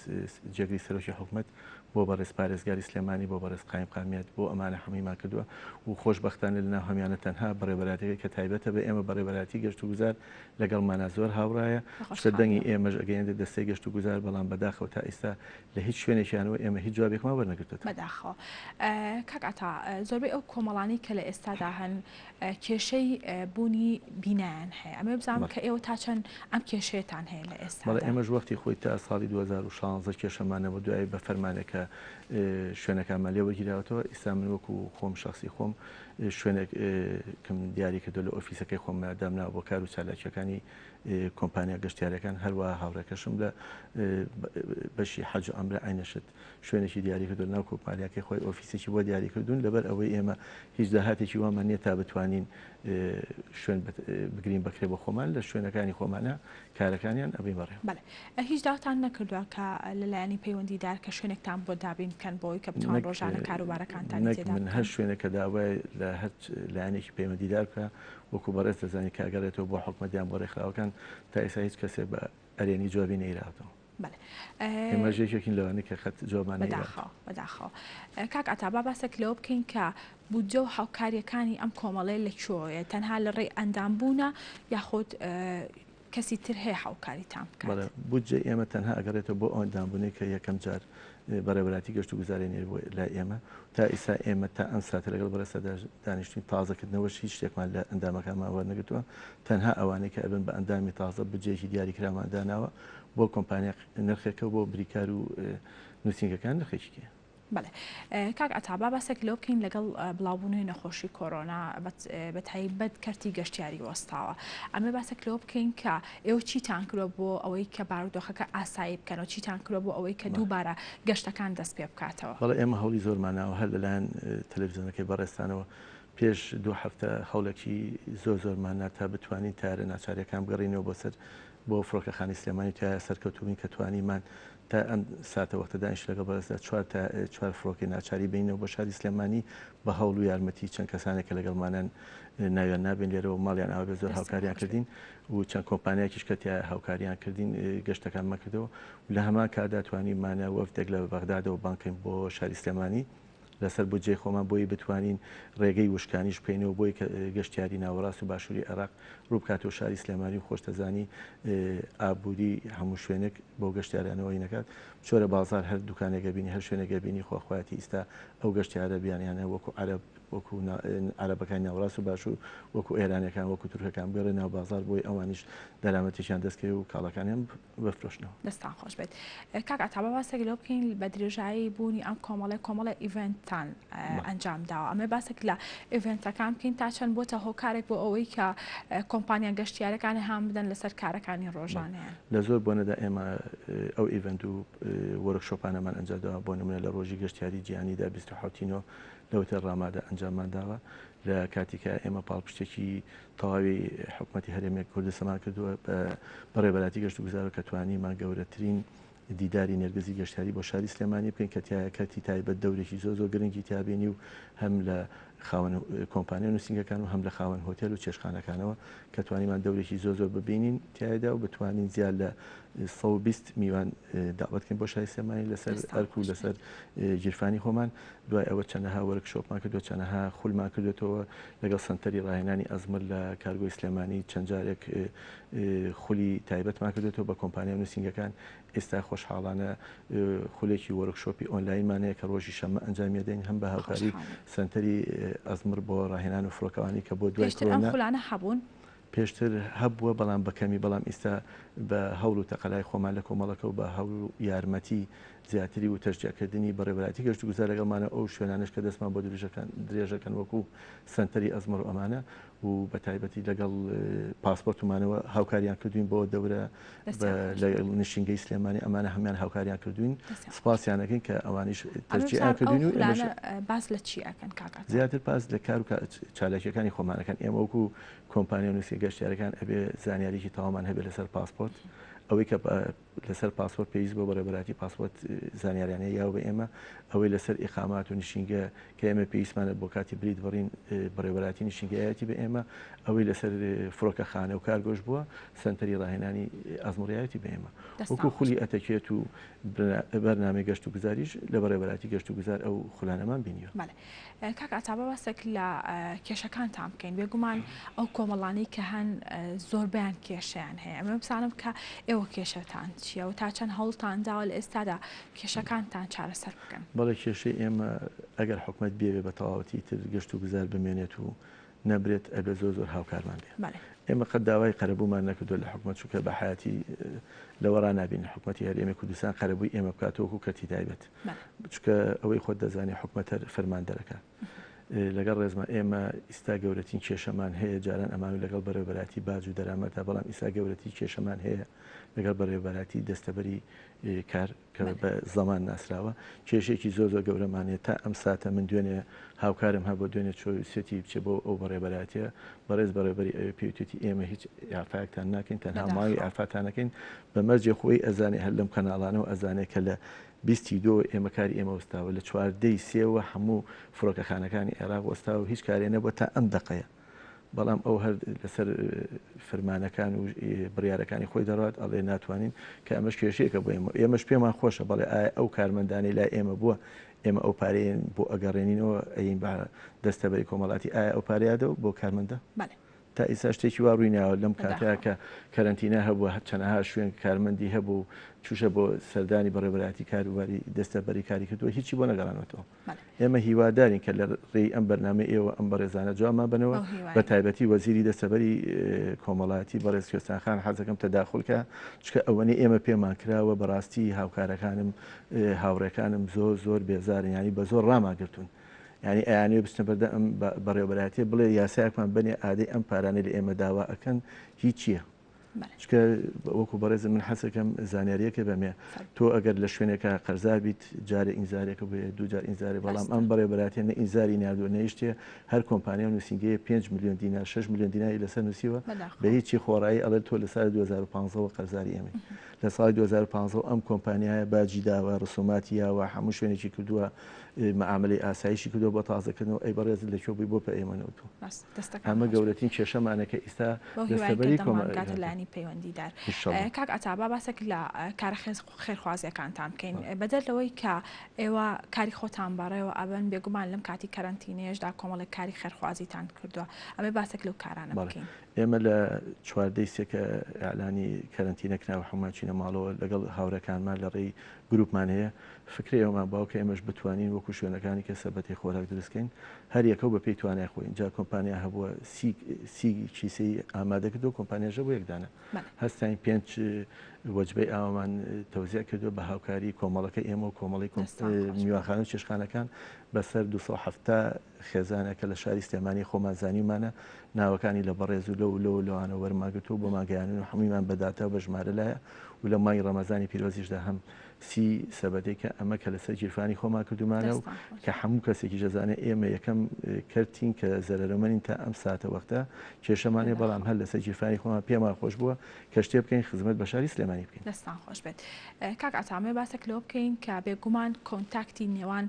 جێگری سەرۆکی حکومەت، بۆ بەڕێز پارێزگاری سلێمانی، بۆ بەڕێز قایمقامیەت، بۆ ئەمانە هەموویمان کردووە و خۆشبەختانە لەناو هەموویانە تەنها بەڕێوەبەرایەتیەکە کە تایبەتە بە ئێمە، بەڕێوەبەرایەتی گەشتوگوزار لەگەڵمانا زۆر هاوڕایە، چونکە دەنگی ئێمەش ئەگەیەندێت دەستەی گەشتوگوزار، بەڵام بەداخەوە تا ئیستا لە هیچ شوێنێکیانەوە ئێمە هیچ جوابێکمان وەرنەگرتۆتەوە. بەداخەوە. کاک عەتا، زۆربەی ئەو کۆمەڵانەی کە لە ئێستادا هەن کێشەی بوونی بینایان هەیە، ئەمەوێ بزانم کە ئێوە تا چەند ئەم کێشەیەتان هەیە لە ئێستادا؟ بەڵێ، ئێمەش وەختی خۆی تا ساڵی 2016 کێشەمان نەبوو، دوایی بە فەرمانێک کە شوێنەکانمان لێ وەرگیراوەتەوە، ئیستا من وەکو خۆم شەخسی خۆم شوێنێکم دیاری کردووە لە ئۆفیسەکەی خۆم دامناوە بۆ کار و چالاکییەکانی کۆمپانیا گەشتیارەکان، هەروەها هاوڕێکەشم لە بەشی حەج و عەمرە عەینەشت شوێنێکی دیاری کردووە لەناو کۆمپانیاکەی خۆی ئۆفیسێکی بۆ دیاری کردوون، لەبەر ئەوەی ئێمە هیچ داهاتێکی وامان نییە تا بتوانین شوێن بگرین بەکرێ بۆ خۆمان لە شوێنەکانی خۆمانە کارەکانیان ئەبین بەڕێوە. بەڵێ هیچ داوتان نەکردووە کە لە لایەنی پەیوەندیدار کە شوێنێکتان بۆ دابین بکەن بۆ ئەوەی کە بتوان ڕۆژانە کاروبارەکانتانی نەک تێدا من بکەن؟ هەر شوێنێک کە داوای لە هەر لایەنێکی پەیوەندیدار بکا وەکو بەڕێز دەزانی کە ئەگەڕێتەوە بۆ حکومەت یان بۆ ڕێکخراوەکان تا ئێستا هیچ کەسێک بە ئەرێنی جوابی نەیراوەتەوە. بەڵێ. ئێمەش یەکێکین لەوانەی کە قەت جوابمان نەیراوەتەوە. بەداخەوە بەداخەوە. کاک عەتا با باسێک لەوە بکەین کە بودجە و هاوکارییەکانی ئەم کۆمەڵەیە لە کوێوەیە؟ تەنها لە ڕێی ئەندامبوونە یاخود کەسی تر هەیە هاوکاریتان بکات؟ بەڵێ بودجەی ئێمە تەنها ئەگەڕێتەوە بۆ ئەو ئەندامبوونەی کە یەکەم جار بەڕێوەبەرایەتی گەشتوگوزاری نێرد بۆ لای ئێمە تا ئیستا ئێمە تا ئەم ساتە لەگەڵ بەڕێزتا دانیشتوین تازەکردنەوەش هیچ شتێکمان لە ئەندامەکانمان وەرنەگرتووە تەنها ئەوانەی کە ئەبن بە ئەندامی تازە بودجەیەکی دیاریکراومان داناوە بۆ کۆمپانیا نرخێکە و بۆ بریکار و نووسینگەکان نرخێکی کەیە. بەڵێ کاک عەتا با باسێک لەوە بکەین لەگەڵ بڵاوبوونەوەی نەخۆشی کۆرۆنا بە تایبەت کەرتی گەشتیاری وەستاوە ئەمە باسێک لەوە بکەین کە ئێوە چیتان کردوە بۆ ئەوەی کە بارودۆخەکە ئاسایی بکەنەوە چیتان کردوە بۆ ئەوەی کە دووبارە گەشتەکان دەست پێ بکاتەوە؟ بەڵێ ئێمە هەوڵی زۆرمان ناوە هەر لەلایەن تەلەفزیۆنەکەی بەڕێزتانەوە پێش دوو هەفتە هەوڵێکی زۆر زۆرمان نا تا بتوانین تارە ناچاریەکان بگەڕینەوە بۆ سەر بۆ فڕۆکەخانەی سلێمانی تیایا سەرکەوتوو بووین کە توانیمان تا ئەم ساتە وەختە دانیشت لەگەڵ بەڕێزدا چوار تا چوار فڕۆکەی ناچاری بینەوە بۆ شاری سلێمانی بە هەوڵ و یارمەتی چەند کەسانێک کە لەگەڵمانان ناویان نابێن لێرەوە ماڵیان ئاوا بێ زۆر هاوکاریان کردین و چەند کۆمپانیاکیش کە تیا هاوکاریان کردین گەشتەکانمان کردەوە و لە هەمان کاتدا توانیمانە وەفدێک لە بەغدادەوە بانگ کەین بۆ شاری سلێمانی لەسەر بودجەی خۆمان بۆی بتوانین ڕێگەی وشکانیش بکەینەوە بۆی کە گەشتیاری ناوەڕاست و باشووری عێراق ڕووبکاتەوە شاری سلێمانی و خۆشتەزانی ئابووری هەموو شوێنێک بۆ گەشتیارانەوەی نەکات بچۆرە بازار هەر دوکانێک ئەبینی هەر شوێنێک ئەبینی خواخوایەتی ئیستا ئەو گەشتیارە بیانیانە وەکو عەرەب. وەکو عەرەبەکانی ناوەڕاست و باشوور، وەکو ئێرانیەکان، وەکو تورکەکان بگەڕێ ناو بازاڕ بۆی ئەوانیش دەرامەتێکیان دەست کەوێ و کاڵاکانیان بفرۆشنەوە. دەستتان خۆش بێت کاک عەتا با باسێک لەوە بکەین بە درێژایی بوونی ئەم کۆمەڵەی کۆمەڵێ event تان ئەنجام داوە ئەمێ باسێک لە event ەکان بکەین تا چەند بۆتە هۆکارێک بۆ ئەوەی کە کۆمپانیا گەشتیارەکان هان بدەن لەسەر کارەکانی ڕۆژانەیان. لە زۆر بۆنەدا ئێمە ئەو event و workshop انەمان ئەنجام داوە بۆ نمونە لە ڕۆژی گەشتیاری جیهانیدا 27 نۆ لە هۆتێل ڕامادا ئەنجاممان داوە لە کاتیکا ئێمە پاڵپشتێکی تەواوی حکومەتی هەرێمی کوردستانمان کردووە بە بەڕێوەبەرایەتی گەشتوگوزارەوە کە توانیمان گەورەترین دیداری نێرگزی گەشتیاری بۆ شاری سلێمانی بکەین کە تیایا کەرتی تایبەت دەورێکی زۆر زۆر گرنگی تیا بینی و هەم لە خاوەن کۆمپانیا و نووسینگەکان و هەم لە خاوەن هۆتێل و چێشخانەکانەوە کە توانیمان دەورێکی زۆر زۆر ببینین تیایدا و بتوانین زیاد لە 120 میوان داوەت کەین بۆ شاری سلێمانی لەسەر ئەرک و لەسەر گیرفانی خۆمان دوای ئەوە چەنەها workshop مان کردووە، چەنەها خولمان کردوێتەوە لەگەڵ سەنتەری ڕاهێنانی ئەزمڕ لە کارگۆی سلێمانی چەند جارێک خولی تایبەتمان کردوێتەوە بە کۆمپانیا و نووسینگەکان. ئێستا خۆشحاڵانە خولێکی workshop ی ئۆنلاینمان هەیە کە ڕۆژی شەممە ئەنجامی دەین هەم بە هاوکاری سەنتەری ئەزمڕ بۆ ڕاهێنان و فڕۆکەوانی کە بۆ دوای پێشتر ئەم خولانە هەبوون؟ پێشتر هەبووە بەڵام بە کەمی، بەڵام ئیستا بە هەوڵ و تەقەلای خۆمان لە کۆمەڵەکە و بە هەوڵ و یارمەتی زیاتری و تەشجیعکردنی بەڕێوەبەرایەتی گەشتوگوزار لەگەڵمانە ئەو شوێنانەش کە دەستمان بۆ درێژەکەن وەکو سەنتەری ئەزمەڕ و ئەمانە و بە تایبەتی لەگەڵ پاسپۆرت و مانەوە هاوکاریان کردوین بۆ دەورە لە نشینگەی سلێمانی ئەمانە هەمان هاوکاریان کردوین سپاسیان ئەکەین کە ئەوانیش تەشجیعیان کردوین و ئێمەش باس لە چی ئەکەن کاک عەتا؟ زیاتر باس لە کار و چالاکیەکانی خۆمانەکەن ئێمە وەکو کۆمپانیا و نووسینگە گەشتیارەکان ئەبێ زانیاریی تەواومان هەبێت لەسەر پاسپۆرت ئەوەی کە لەسەر پاسپۆرت پێویست بۆ بەڕێوەبەرایەتی پاسپۆرت زانیاریانەی یاوە بە ئێمە ئەوەی لەسەر ئیقامات و نشینگە کە ئێمە پێویستمانە بۆ کاتی بلیت بڕین بەڕێوەبەرایەتی نشینگەیەتی بە ئێمە ئەوەی لەسەر فڕۆکەخانە و کارگۆش بووە سەنتەری ڕاهێنانی ئەزموڕیایەتی بە ئێمە وەکو خولی ئەتەکێت و بەرنامەی گەشت و گوزاریش لە بەڕێوەبەرایەتی گەشت و گوزار ئەو خولانەمان بینیوە. بەڵێ کاک عەتا با باسێک لە کێشەکانتان بکەین بێگومان ئەو کۆمەڵانەی کە هەن زۆربەیان کێشەیان هەیە ئەمە بزانم کە ئێوە کێشەتان چییە و تا چەند هەوڵتان داوە لە ئێستادا کێشەکانتان چارەسەر بکەن؟ بەڵێ کێشەی ئێمە ئەگەر حکومەت بیەوێ بە تەواوەتی تر گەشت و گوزار بمێنێت و نەبرێت ئەبێ زۆر زۆر هاوکارمان بێ ئێمە قەت داوای قەرەبوومان نەکردووە لە حکومەت چونکە بە حیاتی لەوە ڕانابین حکومەتی هەرێمی کوردستان قەرەبووی ئێمە بکاتەوە وەکو کەرتی تایبەت چونکە ئەوەی خۆت دەزانی حکومەت هەر فەرمان دەرەکە لەگەڵ ڕێزمە ئێمە ئیستا گەورەترین کێشەمان هەیە جاران ئەمان و لەگەڵ بەرێوەبەراتی باج و دەرامەتە بەڵام ئیستا گەورەترین کێشەمان هەیە لەگەڵ بەرێوەبەراتی دەستەبەری کار کە بە زەمان ناسراوە، کێشەیەکی زۆر زۆر گەورەمان هەیە، تا ئەم ساتە من دوێنێ هاوکارم هەبوو دوێنێ چۆویستێتی بچێ بۆ ئەو بەڕێوەبەرایەتیە، بەڕێز بەڕێوەبەری ئەوێ پێی وتوێتی ئێمە هیچ ئیعفایەکتان ناکەین تەنها مانگی ئیعفاتان ئەکەین بە مەرجێ خۆی ئەزانێ هەر لەم کەناڵانەوە ئەزانێ کە لە بیستی دۆ ئێمە کاری ئێمە وەستاوە لە چواردەی سێوە هەموو فڕۆکەخانەکانی عێراق وەستاوە هیچ کارێ نەبووە تا ئەم دەقەیە. بەڵام ئەو هەر لەسەر فرمانەکان و بڕیارەکانی خۆی دەڕات ئەڵێ ناتوانین کە ئەمەش کێشەیەکە بۆ ئێمە ئێمەش پێمان خۆشە بەڵێ ئایا ئەو کارمەندانەی لای ئێمە بووە ئێمە ئەو پارەیەن بۆ ئەگەڕێنینەوە ئەین بە دەستەبەری کۆمەڵاتی ئایا ئەو پارەیادەوە بۆ کارمەندە تا ئیسا شتێکی وا ڕووی ناوە لەم کاتەیە کە کەرەنتینە هەبووە چەنەها شوێن کارمەندی هەبوو چوشە بۆ سەردانی بەڕێوەبەرایەتی کاروباری دەستەبەری کاری کردووە هیچی بۆ نەگەڕانەوەتەوە. ئێمە هیوادارین کە لە ڕێی ئەم بەرنامەی ئێوە ئەم بەڕێزانە جوابمان بەنەوە بە تایبەتی وەزیری دەستەبەری کۆمەڵایەتی بەڕێز کوێستان خان حەزەکەم تەداخول کە چکە ئەوەنەی ئێمە پێمان کراوە بەڕاستی هاوکارەکانم هاوڕێکانم زۆر زۆر بێزارن ینی بە زۆر ڕاماگرتوون ینی ئەیانەوێ بچنە بەردە ئەم بەڕێوەبەرایەتیە بڵێ یاسایەکمان بنێ ئادەی ئەم پارانەی لە ئێمە داوا ئەکەن هیچ چییە؟ چونکە وەکو بەڕێزم من حەزەکەم زانیاریەکە بەمێ تۆ ئەگەر لە شوێنێکە قەرزار بیت جارێ ئینزارێکە بێ دوو جار ئینزارێ بەڵام ئەم بەڕێوەبەرایەتیە نە ئینزاری ناردووە نەیشتێ هەر کۆمپانیا و نووسینگەیە 5 میلیۆن دینار 6 میلیۆن دیناری لەسەر نووسیوە بە هیچی خۆڕایی ئەڵێ تۆ لە ساڵی 2015 وە قەرزاری ئێمەی لە ساڵی 2015 ئەم کۆمپانیایە باجی داوە ڕسوماتی یاوە هەموو شوێنێکی کردووە مەعاملەی ئاسایشی کردووە بۆ تازەکردنەوە ئەی بەڕێزت لە کوێ بووی بۆ پە ئێمە نەوتوو ئەمە گەورەترین کێشەمانە کە ئیستا دەستەبەری کۆمەڵگاتە لایەنی پەیوەندیدار. کاک عەتا با باسێک لە کارە خێرخوازیەکانتان بکەین بەدەر لەوەی کە ئێوە کاری خۆتان بەڕێوە ئەبەن بێگومان لەم کاتی کەرەنتینەیەشدا کۆمەڵێک کاری خێرخوازیتان کردووە ئەمێ باسێک لەو کارانە بکەین. ئێمە لە چواردەی سێ کە ئیعلانی کەرەنتینە کرا و هەموومان چوینە ماڵەوە لەگەڵ هاوڕێکانمان لە ڕێی گروپمان هەیە فکرەی ئەومان باوە کە ئێمەش بتوانین وەکو شوێنەکانی کە سەبەتەی خۆراک دروست کەین هەر یەکەو بە پێی توانای خۆی جا کۆمپانیا هەبووە سی کیسەی ئامادە کردو کۆمپانیاش هەبوو یەک دانە هەستاین پێنج وەجبەی ئاوامان تەوزیع کردووە بە هاوکاری کۆمەڵەکە ئێمە و کۆمەڵی میوانخانە و چێشخانەکان بەسەر 270 خێزانە کە لە شاری سلێمانی خۆمان زانیومانە ناوەکانی لە بەڕێز و لەو لەو لەوانە وەرمان گرتووە بۆمان گەیانن و هەموویمان بە داتا و بە ژمارە لایە و لە مانگی ڕەمەزانی پیرۆزیشدا هەم سی سەبەتەی کە ئەمە کە لەسەر گیرفانی خۆمان کردومانە و کە هەموو کەسێکیش دەزانێت ئێمە یەکەم کەرتین کە زەرەرەمەنین تا ئەم ساتە وەختە کێشەمان هەیە بەڵام هەر لەسەر گیرفانی خۆمان پێمان خۆش بووە کە شتێ بکەین خزمەت بە شاری سلێمانی بکەین. دەستان خۆش بێت کاک عەتا ئەمەوێ باسێک لەوە بکەین کە بێگومان کۆنتاکتی نێوان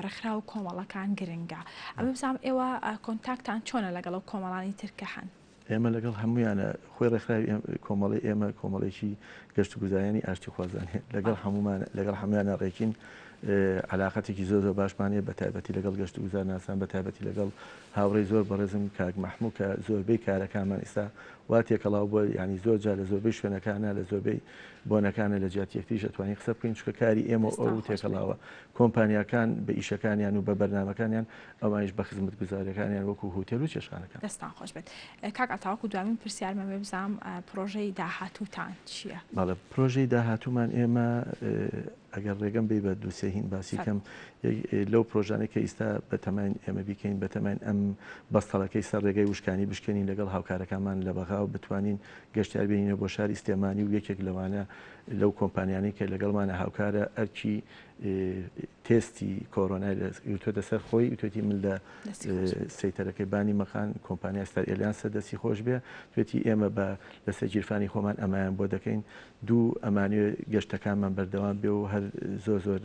ڕێکخراو و کۆمەڵەکان گرنگە ئەمە بزانم ئێوە کۆنتاکتان چۆنە لەگەڵ ئەو کۆمەڵانی تر کە هەن؟ ئێمە لەگەڵ هەموویانە خۆی ڕێکخراوی کۆمەڵەی ئێمە کۆمەڵێکی گەشتوگوزارانی ئاشتیخوازانە لەگەڵ هەموومان لەگەڵ هەموویانە ڕێکین علاقەتێکی زۆر زۆر باشمان هەیە بە تایبەتی لەگەڵ گەشتوگوزارناسان بە تایبەتی لەگەڵ هاوڕێی زۆر بەڕێزم کاک مەحموو کە زۆربەی کارەکانمان ئیستا وا تێکەڵاو بووە یانی زۆر جار لە زۆربەی شوێنەکانە لە زۆربەی بۆنەکانە لە جیاتی یەکتریش ئەتوانین قسە بکەین چونکە کاری ئێمە و ئەو تێکەڵاوە کۆمپانیاکان بە ئیشەکانیان و بە بەرنامەکانیان ئەوانیش بە خزمەتگوزاریەکانیان وەکو هوتێل و چێشتخانەکان. دەستتان خۆش بێت کاک عەتا وەکو دوامین پرسیارم ئەمەوێ بزانم پرۆژەی داهاتووتان چییە؟ بەڵێ پرۆژەی داهاتوومان ئێمە ئەگەر ڕێگەم بی بە دوو سێ هین باسی کەم لەو پرۆژانەی کە ئیستا بەتەماین ئێمە بیکەین بەتەماین ئەم بەستەڵەکەی سەر ڕێگەی وشکانی بشکێنین لەگەڵ هاوکارەکانمان لە بەغا و بتوانین گەشتیار بێنینەوە بۆ شاری سلێمانی و یەکێک لەوانە لەو کۆمپانیانەی کە لەگەڵمانە هاوکارە ئەرکی تێستی کۆرۆنای گرتووەتە سەر خۆی وتوێتی من لە سەیتەرەکەی بانی مەخان کۆمپانیای ستار ئێلیانسە دەستی خۆش بێ توێتی ئێمە بە لەسەر گیرفانی خۆمان ئەمایان بۆ دەکەین دوو ئەمانوێ گەشتەکانمان بەردەوام بێ و هەر زۆر زۆر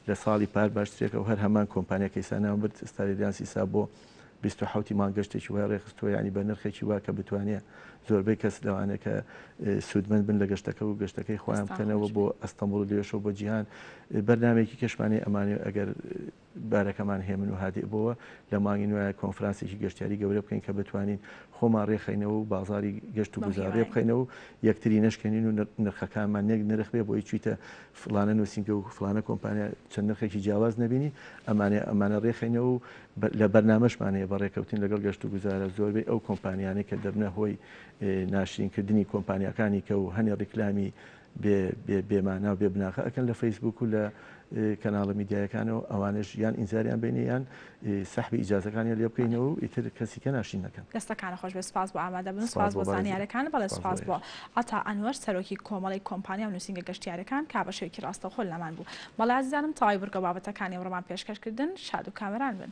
لە ساڵی پار باشترێکە و هەر هەمان کۆمپانیا کە ئیسا ناوم برد ستار ئێلیانس ئیسا بۆ 27 ی مانگ گەشتێکی وای ڕێکخستووە یانی بە نرخێکی وا کە بتوانێ زۆربەی کەس لەوانەیە کە سوودمەند بن لە گەشتەکە و گەشتەکەی خۆیان بکەنەوە بۆ ئەستەمبوڵ و لەوێشەوە بۆ جیهان بەرنامەیەکی کەشمان هەیە ئەمانەوێ ئەگەر بارەکەمان هێمن و هادئ بۆوە لە مانگی نوێ کۆنفرانسێکی گەشتیاری گەورە بکەین کە بتوانین خۆمان ڕێخەینەوە و بازاری گەشت و گوزار ڕێ بخەینەوە و یەکتری نەشکێنین و نرخەکانمان نەک نرخ بێ بۆی چویتە فڵانە نووسینگە و فڵانە کۆمپانیا چەند نرخێکی جیاواز نەبینی ئەمانە ئەمانە ڕێخەینەوە و لە بەرنامەشمان هەیە بە ڕێکەوتن لەگەڵ گەشتوگوزارە زۆربەی ئەو کۆمپانیانەی کە دەبنە هۆی ناشرینکردنی کۆمپانیاکانی کە و هەنێ ڕیکلامی بێ بێ بێمانا و بێ بناغە ئەکەن لە فەیسبوک و لە کەناڵە میدیایەکانەوە ئەوانەش یان ئینزاریان بینێ یان سەحبی ئیجازەکانیان لێ بکەینەوە و ئیتر کەسی کە ناشرین نەکەن. دەستەکانت خۆش بێت سپاس بۆ ئامادەبوون سپاس بۆ زانیارەکان بەڵێ سپاس بۆ عەتا ئەنوەر سەرۆکی کۆمەڵەی کۆمپانیا و نووسینگە گەشتیارەکان کا بە شێوەیەکی ڕاستەوخۆ لەمان بوو. بەڵێ ئازیزانم تەواوی بڕگە و بابەتەکانی ئەمڕۆمان پێشکەش کردن شاد و کامەران بن.